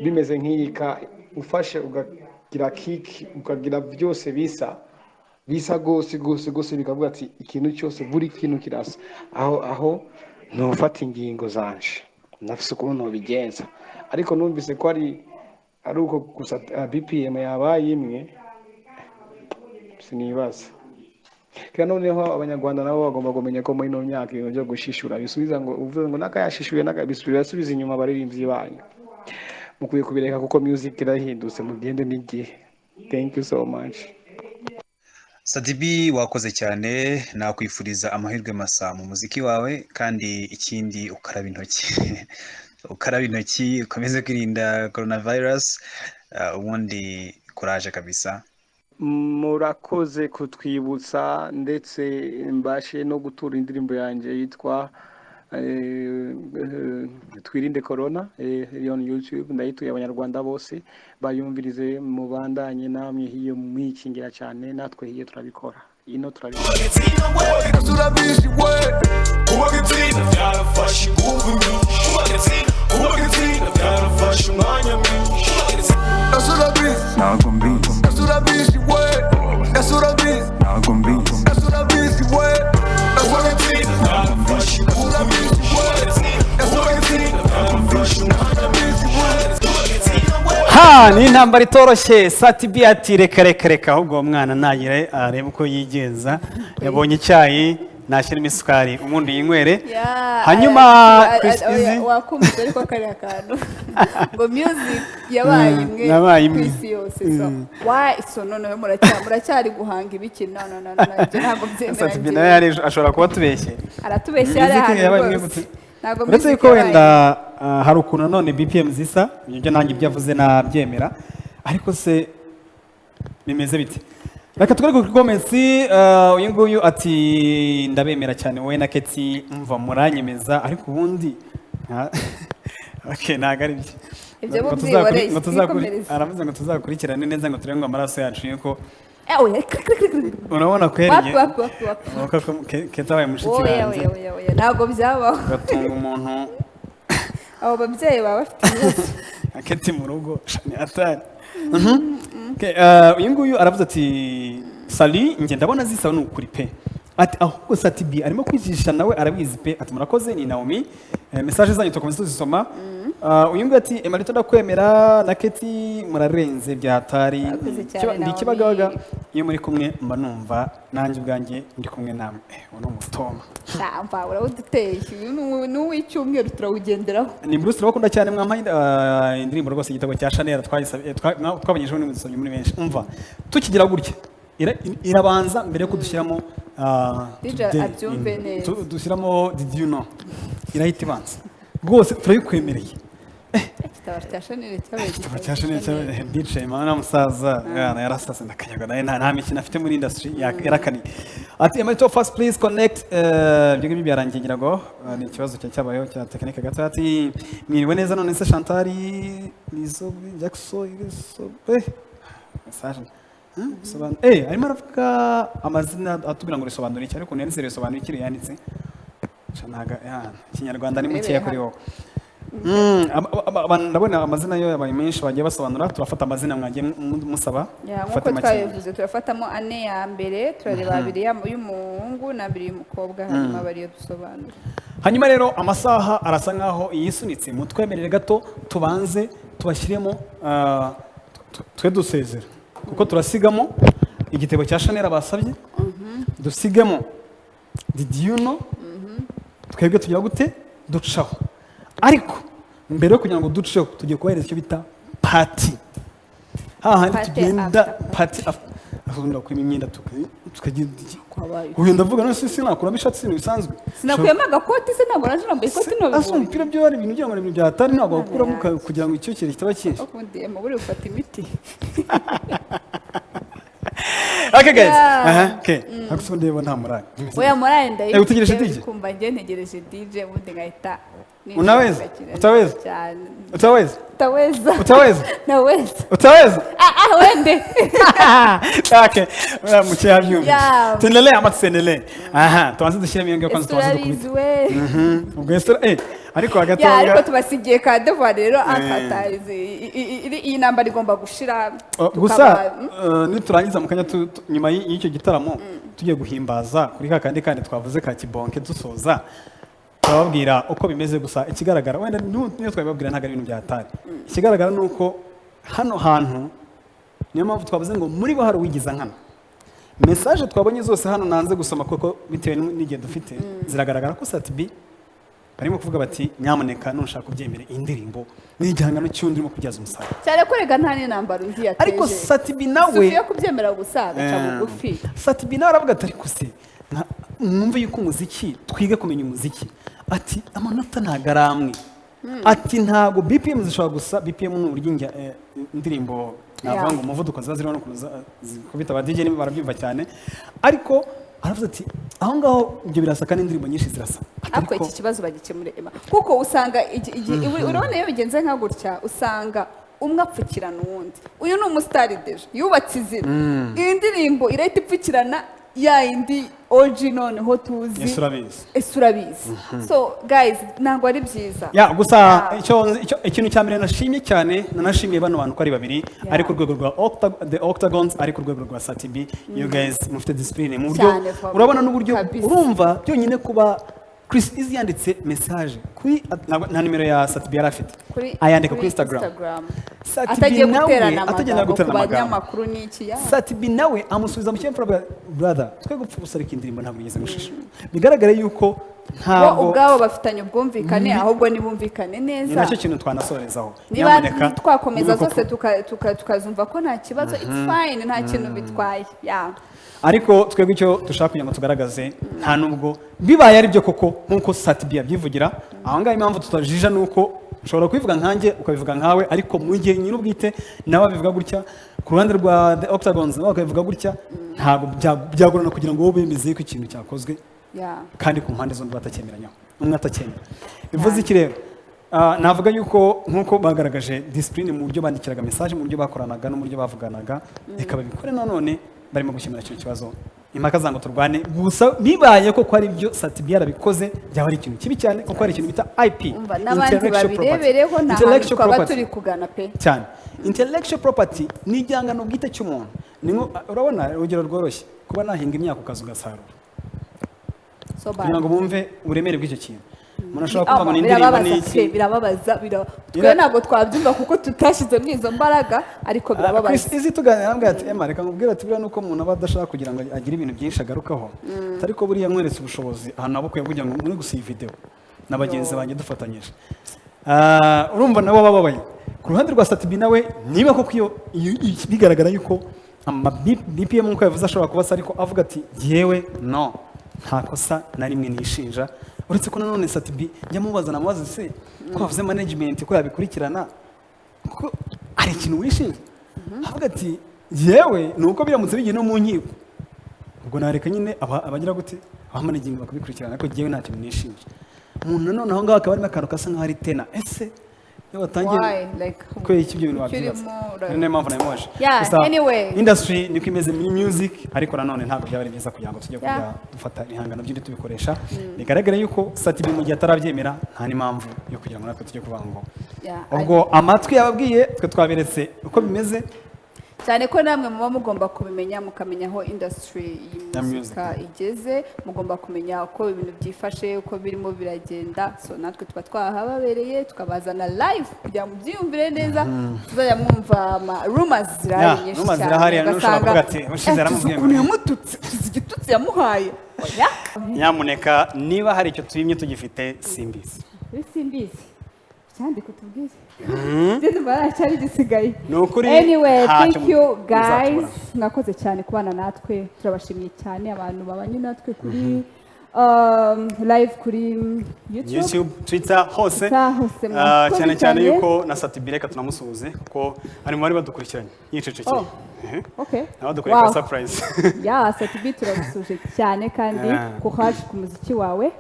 bimeze nk'iyi ka ufashe ukagira kick, ukagira byose bisa bisa gose gose gose, bikavuga ati ikintu cyose, buri kintu kirasa, aho ntufata ingingo zanje, nafise ukuntu nobigenza. Ariko numvise ko ari uko gusa, BPM yabaye imwe, sinibaza. Kandi noneho Abanyarwanda nabo bagomba kumenya ko muri ino myaka ibintu byo gushishura bisubiza ngo uvuze ngo nakayashishuye birasubiza inyuma abaririmbyi banyu. Mukwiye kubireka kuko music irahindutse, mugende n'igihe. Thank you so much. Sat-B, wakoze cyane. Nakwifuriza amahirwe masa mu muziki wawe, kandi ikindi ukaraba intoki, ukaraba intoki, ukomeze kwirinda coronavirus. Ubundi kuraje kabisa. Murakoze kutwibutsa, ndetse mbashe no gutura indirimbo yanjye yitwa Twirinde Corona, iri on YouTube. Ndayituye Abanyarwanda bose bayumvirize, mubandanye namwe hiyo mwikingira cyane. Natwe hiyo turabikora, ino turabikora. Urabizi we, kubaka itsinda byarafashe ingufu nyinshi, kubaka itsinda byarafashe umwanya mwinshi. Ese urabizi? Ntabwo mbizi. Ese urabizi we? Ese urabizi? Ntabwo mbizi. Ese urabizi we? Kubaka itsinda byarafashe ingufu nyinshi, kubaka itsinda byarafashe umwanya mwinshi. Ha, ni intambara itoroshye. Sat-B ati: "Reka, reka, reka, ahubwo uwo mwana nagire arebe uko yigenza. Yabonye icyayi, nashyiramo isukari ubundi yinywere." Hanyuma Chris Easy. Wakumvise, ariko kariya kantu ngo music yabaye imwe Yabaye ku imwe. isi yose, so why, so noneho muracyari guhanga ibiki? No, no, no, no, ibyo ntabwo byemera. Sat-B Njyewe. nawe yari ashobora kuba atubeshye. Aratubeshya hariya Music hantu yabaye imwe rwose. gute? Ntabwo Uretse music yuko yabaye. wenda hari ukuntu nanone BPM zisa, ibyo nanjye ibyo avuze nabyemera, ariko se bimeze bite? Reka tugaruke kuri comments. Uyu nguyu ati: "Ndabemera cyane wowe na Keti, mva muranyemeza." Ariko ubundi okay, ntabwo ari byo. Ibyo Ngo bo byihoreye, ngo twikomereze. Aravuze ngo tuzakurikirane neza, ngo turebe ngo amaraso yacu yuko Eh, oya, kri, kri, kri, kri. Urabona Wapi? kweriye. Wapi, wapi, wapi? Urabona ko Keti abaye mushiki Oya. wanjye. Oya, oya, oya, ntabwo byabaho. Ugatunga umuntu. Abo babyeyi baba bafite ibibazo. Aketi mu rugo ni atari. Okay, uyu nguyu aravuze ati: "Sali, njye ndabona zisaba ni ukuri pe." Ati: "Ahubwo Sat-B arimo kwijijisha, nawe arabizi pe." Ati: "Murakoze, ni Naomi." Message zanyu tukomeza tuzisoma. Uyu nguyu ati: "Emarito, ndakwemera na Keti, murarenze bya hatari." Murakoze cyane, Ndi Naomi. Kibagabaga, iyo muri kumwe mba numva nanjye ubwanjye ndi kumwe namwe. Uwo ni umutoma. Shamva urawuduteye, uyu ni uw'icyumweru, turawugenderaho. Ni Bruce, turabakunda cyane, mwampaye indirimbo rwose, igitabo cya Chanel twayisabye, twabonyejeho n'imudusabye muri benshi. Umva, tukigira gutya irabanza mbere yuko dushyiramo DJ today. abyumve neza. Dushyiramo did you know, irahita ibanza rwose, turabikwemereye. Igitabo cya Chanel cyabaye. Igitabo cya Chanel cyabaye DJ mana musaza yana yarasase ndakanyaga nawe, nta mikino afite muri industry, yarakaniye. Ati: "Emarito, first please connect." Ibyo ngibyo byarangiye, ngira ngo ni ikibazo cya cyabayeho cya technique gato. Ati: "Mwiriwe neza, none se Chantal nizo Jackson Isobe message." Arimo aravuga amazina atubwira ngo risobanura iki, ariko yanditse risobanura iki yanditse. Shanaga ya Ikinyarwanda ni mukeya kuri wowe. Ndabona amazina yo yabaye menshi bagiye basobanura. Turafata amazina mwagiye musaba. Ya, Dufate nk'uko make. twabivuze, turafatamo ane ya mbere, turareba abiri y'umuhungu n'abiri y'umukobwa, hanyuma bariyo dusobanura. Hanyuma rero amasaha arasa nkaho yisunitse, mutwemerere gato tubanze tubashyiremo, twe dusezera, kuko turasigamo igitebo cya Chanel basabye, dusigemo did you know, twebwe tugira gute ducaho. Ariko mbere yo kugira ngo duceho, tugiye kubahereza icyo bita party, hahandi Party tugenda after. Party after, akunda kurimo imyenda tukagira iki. Kwabaye. Uyu ndavuga none se sinakuramo ishati, si ibintu bisanzwe. Sinakuyemo agakoti se? Ntabwo naje nambaye ikoti. Asa Nabibonye. umupira byo ari ibintu ugira ngo ni ibintu bya hatari, ntabwo wakuramo kugira ngo icyokere kitaba cyinshi. Ubundi amabure ufata imiti. Okay guys. Yeah. Aha, okay, ariko se ndeba nta morale. Oya, morale ndayifite. Utegereje DJ? Kumva njye ntegereje DJ, ubundi nkahita ninjira Unaweza? ngakina Utaweza? cyane. Utaweza? Utaweza. Utaweza? Naweza. Utaweza? Ah ah, wende. Okay, muke yabyumvise. Yeah. Tuendelee ama tusiendelee? Aha, tubanze dushyiremo iyo ngiyo kwanza, tubanze Ese dukubite. urabizi we. Ubwo ese ariko hagati Ya, aho ariko ngaho tubasigiye ka devoir rero, akatarizi iyi ntambara igomba gushira. Oh, gusa niturangiza mu kanya nyuma y'icyo gitaramo tugiye guhimbaza kuri ka kandi kandi twavuze ka kibonke, dusoza turababwira uko bimeze. Gusa ikigaragara, wenda niyo twabibabwira ntabwo ari ibintu bya hatari, ikigaragara ni uko hano hantu, niyo mpamvu twavuze ngo muri bo hari uwigiza nkana. Message twabonye zose hano nanze gusoma kuko bitewe n'igihe dufite, ziragaragara ko Sat-B barimo kuvuga bati: "Nyamuneka nushaka kubyemera, iyi ndirimbo ni igihangano cy'undi urimo kubyaza umusaruro." Cyane ko rega nta n'intambara undi yateje. Ariko Sat-B nawe Sufi yo kubyemera gusa agaca bugufi. Sat-B nawe aravuga ati: "Ariko se mwumve yuko umuziki, twige kumenya umuziki." Ati: "Amanota ntabwo ari amwe." Ati: "Ntabwo BPM zishobora gusa." BPM ni uburyo indirimbo navuga ngo umuvuduko ziba ziriho n'ukuntu zikubita, aba DJ nibo barabyumva cyane. Ariko aravuze ati: "Aho ngaho ibyo birasa kandi indirimbo nyinshi zirasa." Ati, Ariko iki kibazo bagikemure Emma, kuko usanga urabona iyo bigenze nka gutya, usanga umwe apfukirana uwundi. Uyu ni umusitari déjà yubatse izina, iyi ndirimbo irahita ipfukirana ya yindi OG noneho tuzi. Ese urabizi. Ese urabizi. So guys, ntabwo ari byiza. Ya, gusa Yeah. ikintu cya mbere nashimye cyane, nanashimiye bano bantu uko ari babiri, ari ku rwego rwa The Octagons, ari ku rwego rwa Sat-B, you guys mufite discipline mu buryo Cyane, Fabio. urabona n'uburyo Kabisa. urumva byonyine kuba Chris Easy yanditse message kuri nta nimero ya Sat-B yari afite, ayandika kuri Instagram. Sat-B Atagiye nawe guterana atagenda amagambo ku guterana amagambo. banyamakuru n'iki ya. Sat-B nawe amusubiza mu kinyabupfura, "Brother, twe gupfa ubusa, ariko indirimbo ntabwo yigeze mushisha." Bigaragare yuko Bo ntabwo ubwabo bafitanye ubwumvikane, ahubwo nibumvikane neza. Ni nacyo kintu twanasorezaho. Niba Nyamuneka, twakomeza niba zose tukazumva ko nta kibazo, it's fine, nta kintu bitwaye ya. Ariko twebwe icyo dushaka kugira ngo tugaragaze, nta nubwo bibaye ari byo koko nk'uko Sat-B yabyivugira aho ngaho, impamvu tutajija ni uko ushobora kubivuga nkanjye, ukabivuga nkawe, ariko mu gihe nyir'ubwite nawe abivuga gutya, ku ruhande rwa The Octagons nabo bakabivuga gutya, ntabwo byagorana kugira ngo wowe bemeze ko ikintu cyakozwe kandi ku mpande zombi batakyemeranyaho, umwe atacyemera. Bivuze iki rero? Navuga yuko nk'uko bagaragaje discipline mu buryo bandikiraga message, mu buryo bakoranaga no mu buryo bavuganaga, reka babikore nanone barimo gukemura kino kibazo. Impaka zango turwane. Gusa bibaye ko ari byo Sat-B yarabikoze, byaba ari ikintu kibi cyane, kuko ari ikintu bita IP, Umva, n'abandi intellectual property. babirebereho, nta hantu Intellectual twaba property. turi kugana pe. Cyane. Intellectual property ni igihangano bwite cy'umuntu. Ni nko, urabona urugero rworoshye, kuba nahinga imyaka ukaza ugasarura, So bad. kugira ngo bumve uburemere bw'icyo kintu. Umuntu ashobora kuvuga ngo ni indirimbo Birababaza ni pe, iki. birababaza, twe ntabwo twabyumva kuko tutashyizemo izo mbaraga, ariko birababaza. Chris Easy tuganira, arambwira ati: "Emma, reka nkubwire," ati: "Buriya nuko umuntu aba adashaka kugira ngo agire ibintu byinshi agarukaho, ariko buriya nkweretse ubushobozi ahantu nabukwiye kugira ngo muri gusa iyi video na bagenzi banjye dufatanyije." Urumva nabo bababaye ku ruhande rwa Sat-B nawe, niba koko iyo bigaragara yuko ama BPM nk'uko yavuze ashobora kuba asa, ariko avuga ati: "Jyewe no nta kosa na rimwe nishinja." Uretse ko nanone Sat-B njya mubaza, namubaza: "Se ko wavuze management ko yabikurikirana, ko hari ikintu wishinja?" Avuga ati: "Yewe, ni uko biramutse bigiye no mu nkiko, ubwo nareka nyine abagira gute, abamanaginga bakabikurikirana, ariko jyewe nta kintu nishinja." Umuntu nanone aho ngaho akaba arimo akantu gasa nk'aho ari tena. Ese iyo watangiye Why? Like, kubera iki ibyo bintu kuki wabyibaza? urimo Niyo mpamvu nabimubaje. Yeah, Gusa anyway. industry niko imeze muri music, ariko nanone ntabwo byaba ari byiza kugira ngo tujye kujya dufata ibihangano by'undi tubikoresha. Bigaragara yuko Sat-B mu gihe atarabyemera, nta n'impamvu yo kugira ngo natwe tujye kuvuga ngo ubwo amatwi yababwiye, twe twaberetse uko bimeze. Cyane ko namwe muba mugomba kubimenya, mukamenya aho industry Ya y'umuzika igeze, mugomba kumenya uko ibintu byifashe, uko birimo biragenda. So natwe tuba twahababereye, tukabazana live kugira ngo mubyiyumvire neza. Tuzajya mwumva ama rumors zirahari Yeah, nyinshi rumors cyane, zirahari, hari n'ushobora ugasanga, kuvuga ati, "Ushize "Eh, tuzi yaramubwiye ukuntu ngo-" yamututse, tuzi igitutsi yamuhaye." Oya. Nyamuneka, niba hari icyo tuyimye tugifite, simbizi. Simbizi, cyandiko tubwire. Njye ndumva nta cyari gisigaye. Ni ukuri, Anyway, ntacyo thank you guys, muzatubona. Mwakoze cyane kubana natwe, turabashimiye cyane abantu babanye natwe kuri live kuri YouTube, YouTube, Twitter, hose. Twitter, hose, Ah, mwakoze cyane cyane cyane. yuko na Sat-B, reka tunamusuhuze kuko ari mu bari badukurikiranye yicecekeye. Oh. Okay. Nawe dukoreye ka surprise. Yeah, Sat-B, turagusuje cyane kandi courage ku muziki wawe.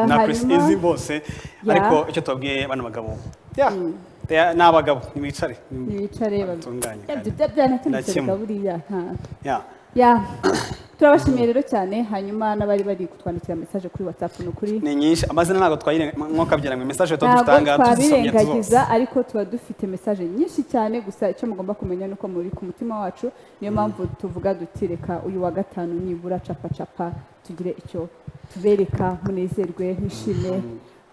Na Chris Easy bose. Ariko icyo tubabwiye, bano bagabo, yeah, ni abagabo, nimwicare. Ntibicare. Batunganye kandi. Byanakemutse. Kimwe. Buriya nta Yeah. Ya, turabashimiye rero cyane. Hanyuma n'abari bari kutwandikira message kuri WhatsApp, ni ukuri Ni nyinshi, amazina ntabwo twayirenga mwuka byara ngo message tuba ntabwo dufite ahangaha tuzisomye zose. twabirengagiza, ariko tuba dufite message nyinshi cyane. Gusa icyo mugomba kumenya ni uko muri ku mutima wacu. Niyo mpamvu tuvuga duti: "Reka uyu wa gatanu nibura capa capa tugire icyo tubereka, munezerwe, mwishime,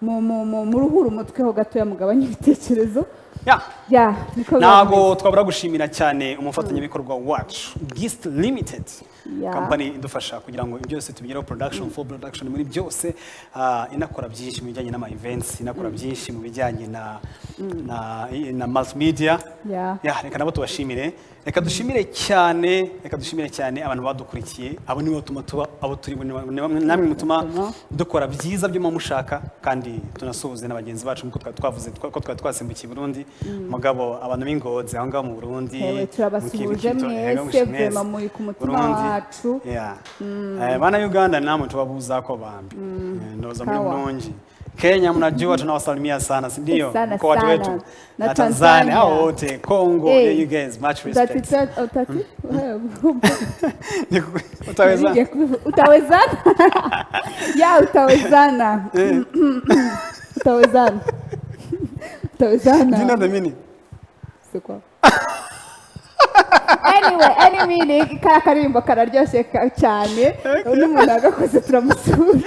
muruhure umutwe ho gatoya, mugabanye ibitekerezo." Ya, niko biba Ntabwo bimeze. twabura gushimira cyane umufatanyabikorwa wacu Gist Limited, company idufasha kugira ngo byose tubigereho, production, full production muri byose. Inakora byinshi mu bijyanye n'ama events, inakora byinshi mu bijyanye na multimedia. Ya, reka nabo tubashimire. Reka dushimire cyane abantu badukurikiye. Abo nibo batuma tuba abo turi bo, ni bamwe namwe mutuma dukora byiza byo muba mushaka. Kandi tunasuhuze na bagenzi bacu nk'uko twari twavuze ko twari twasimbukiye i Burundi. Mugabo abantu b'Ingozi aho ngaho mu Burundi, Hewe, turabasuhuje Mukibikito, mwese, vraiment muri ku mutima Burundi. wacu. Yeah. Bana Uganda namwe tubabuzaako bambi. Ndoza muri Kawa. Bulungi. Kenya mnajua tunawasalimia sana, si ndio? Sana, Mko watu sana. wetu. Na Na Tanzania Tanzania. hao wote, Congo, Hey. yeah, you guys much respect. Utati Utaweza? Utawezana, ya, utawezana, utawezana, utawezana. Do you know the meaning? C'est quoi? Anyway, any meaning, kariya karirimbo kararyoshye cyane, n'umuntu wagakoze turamusuhuje.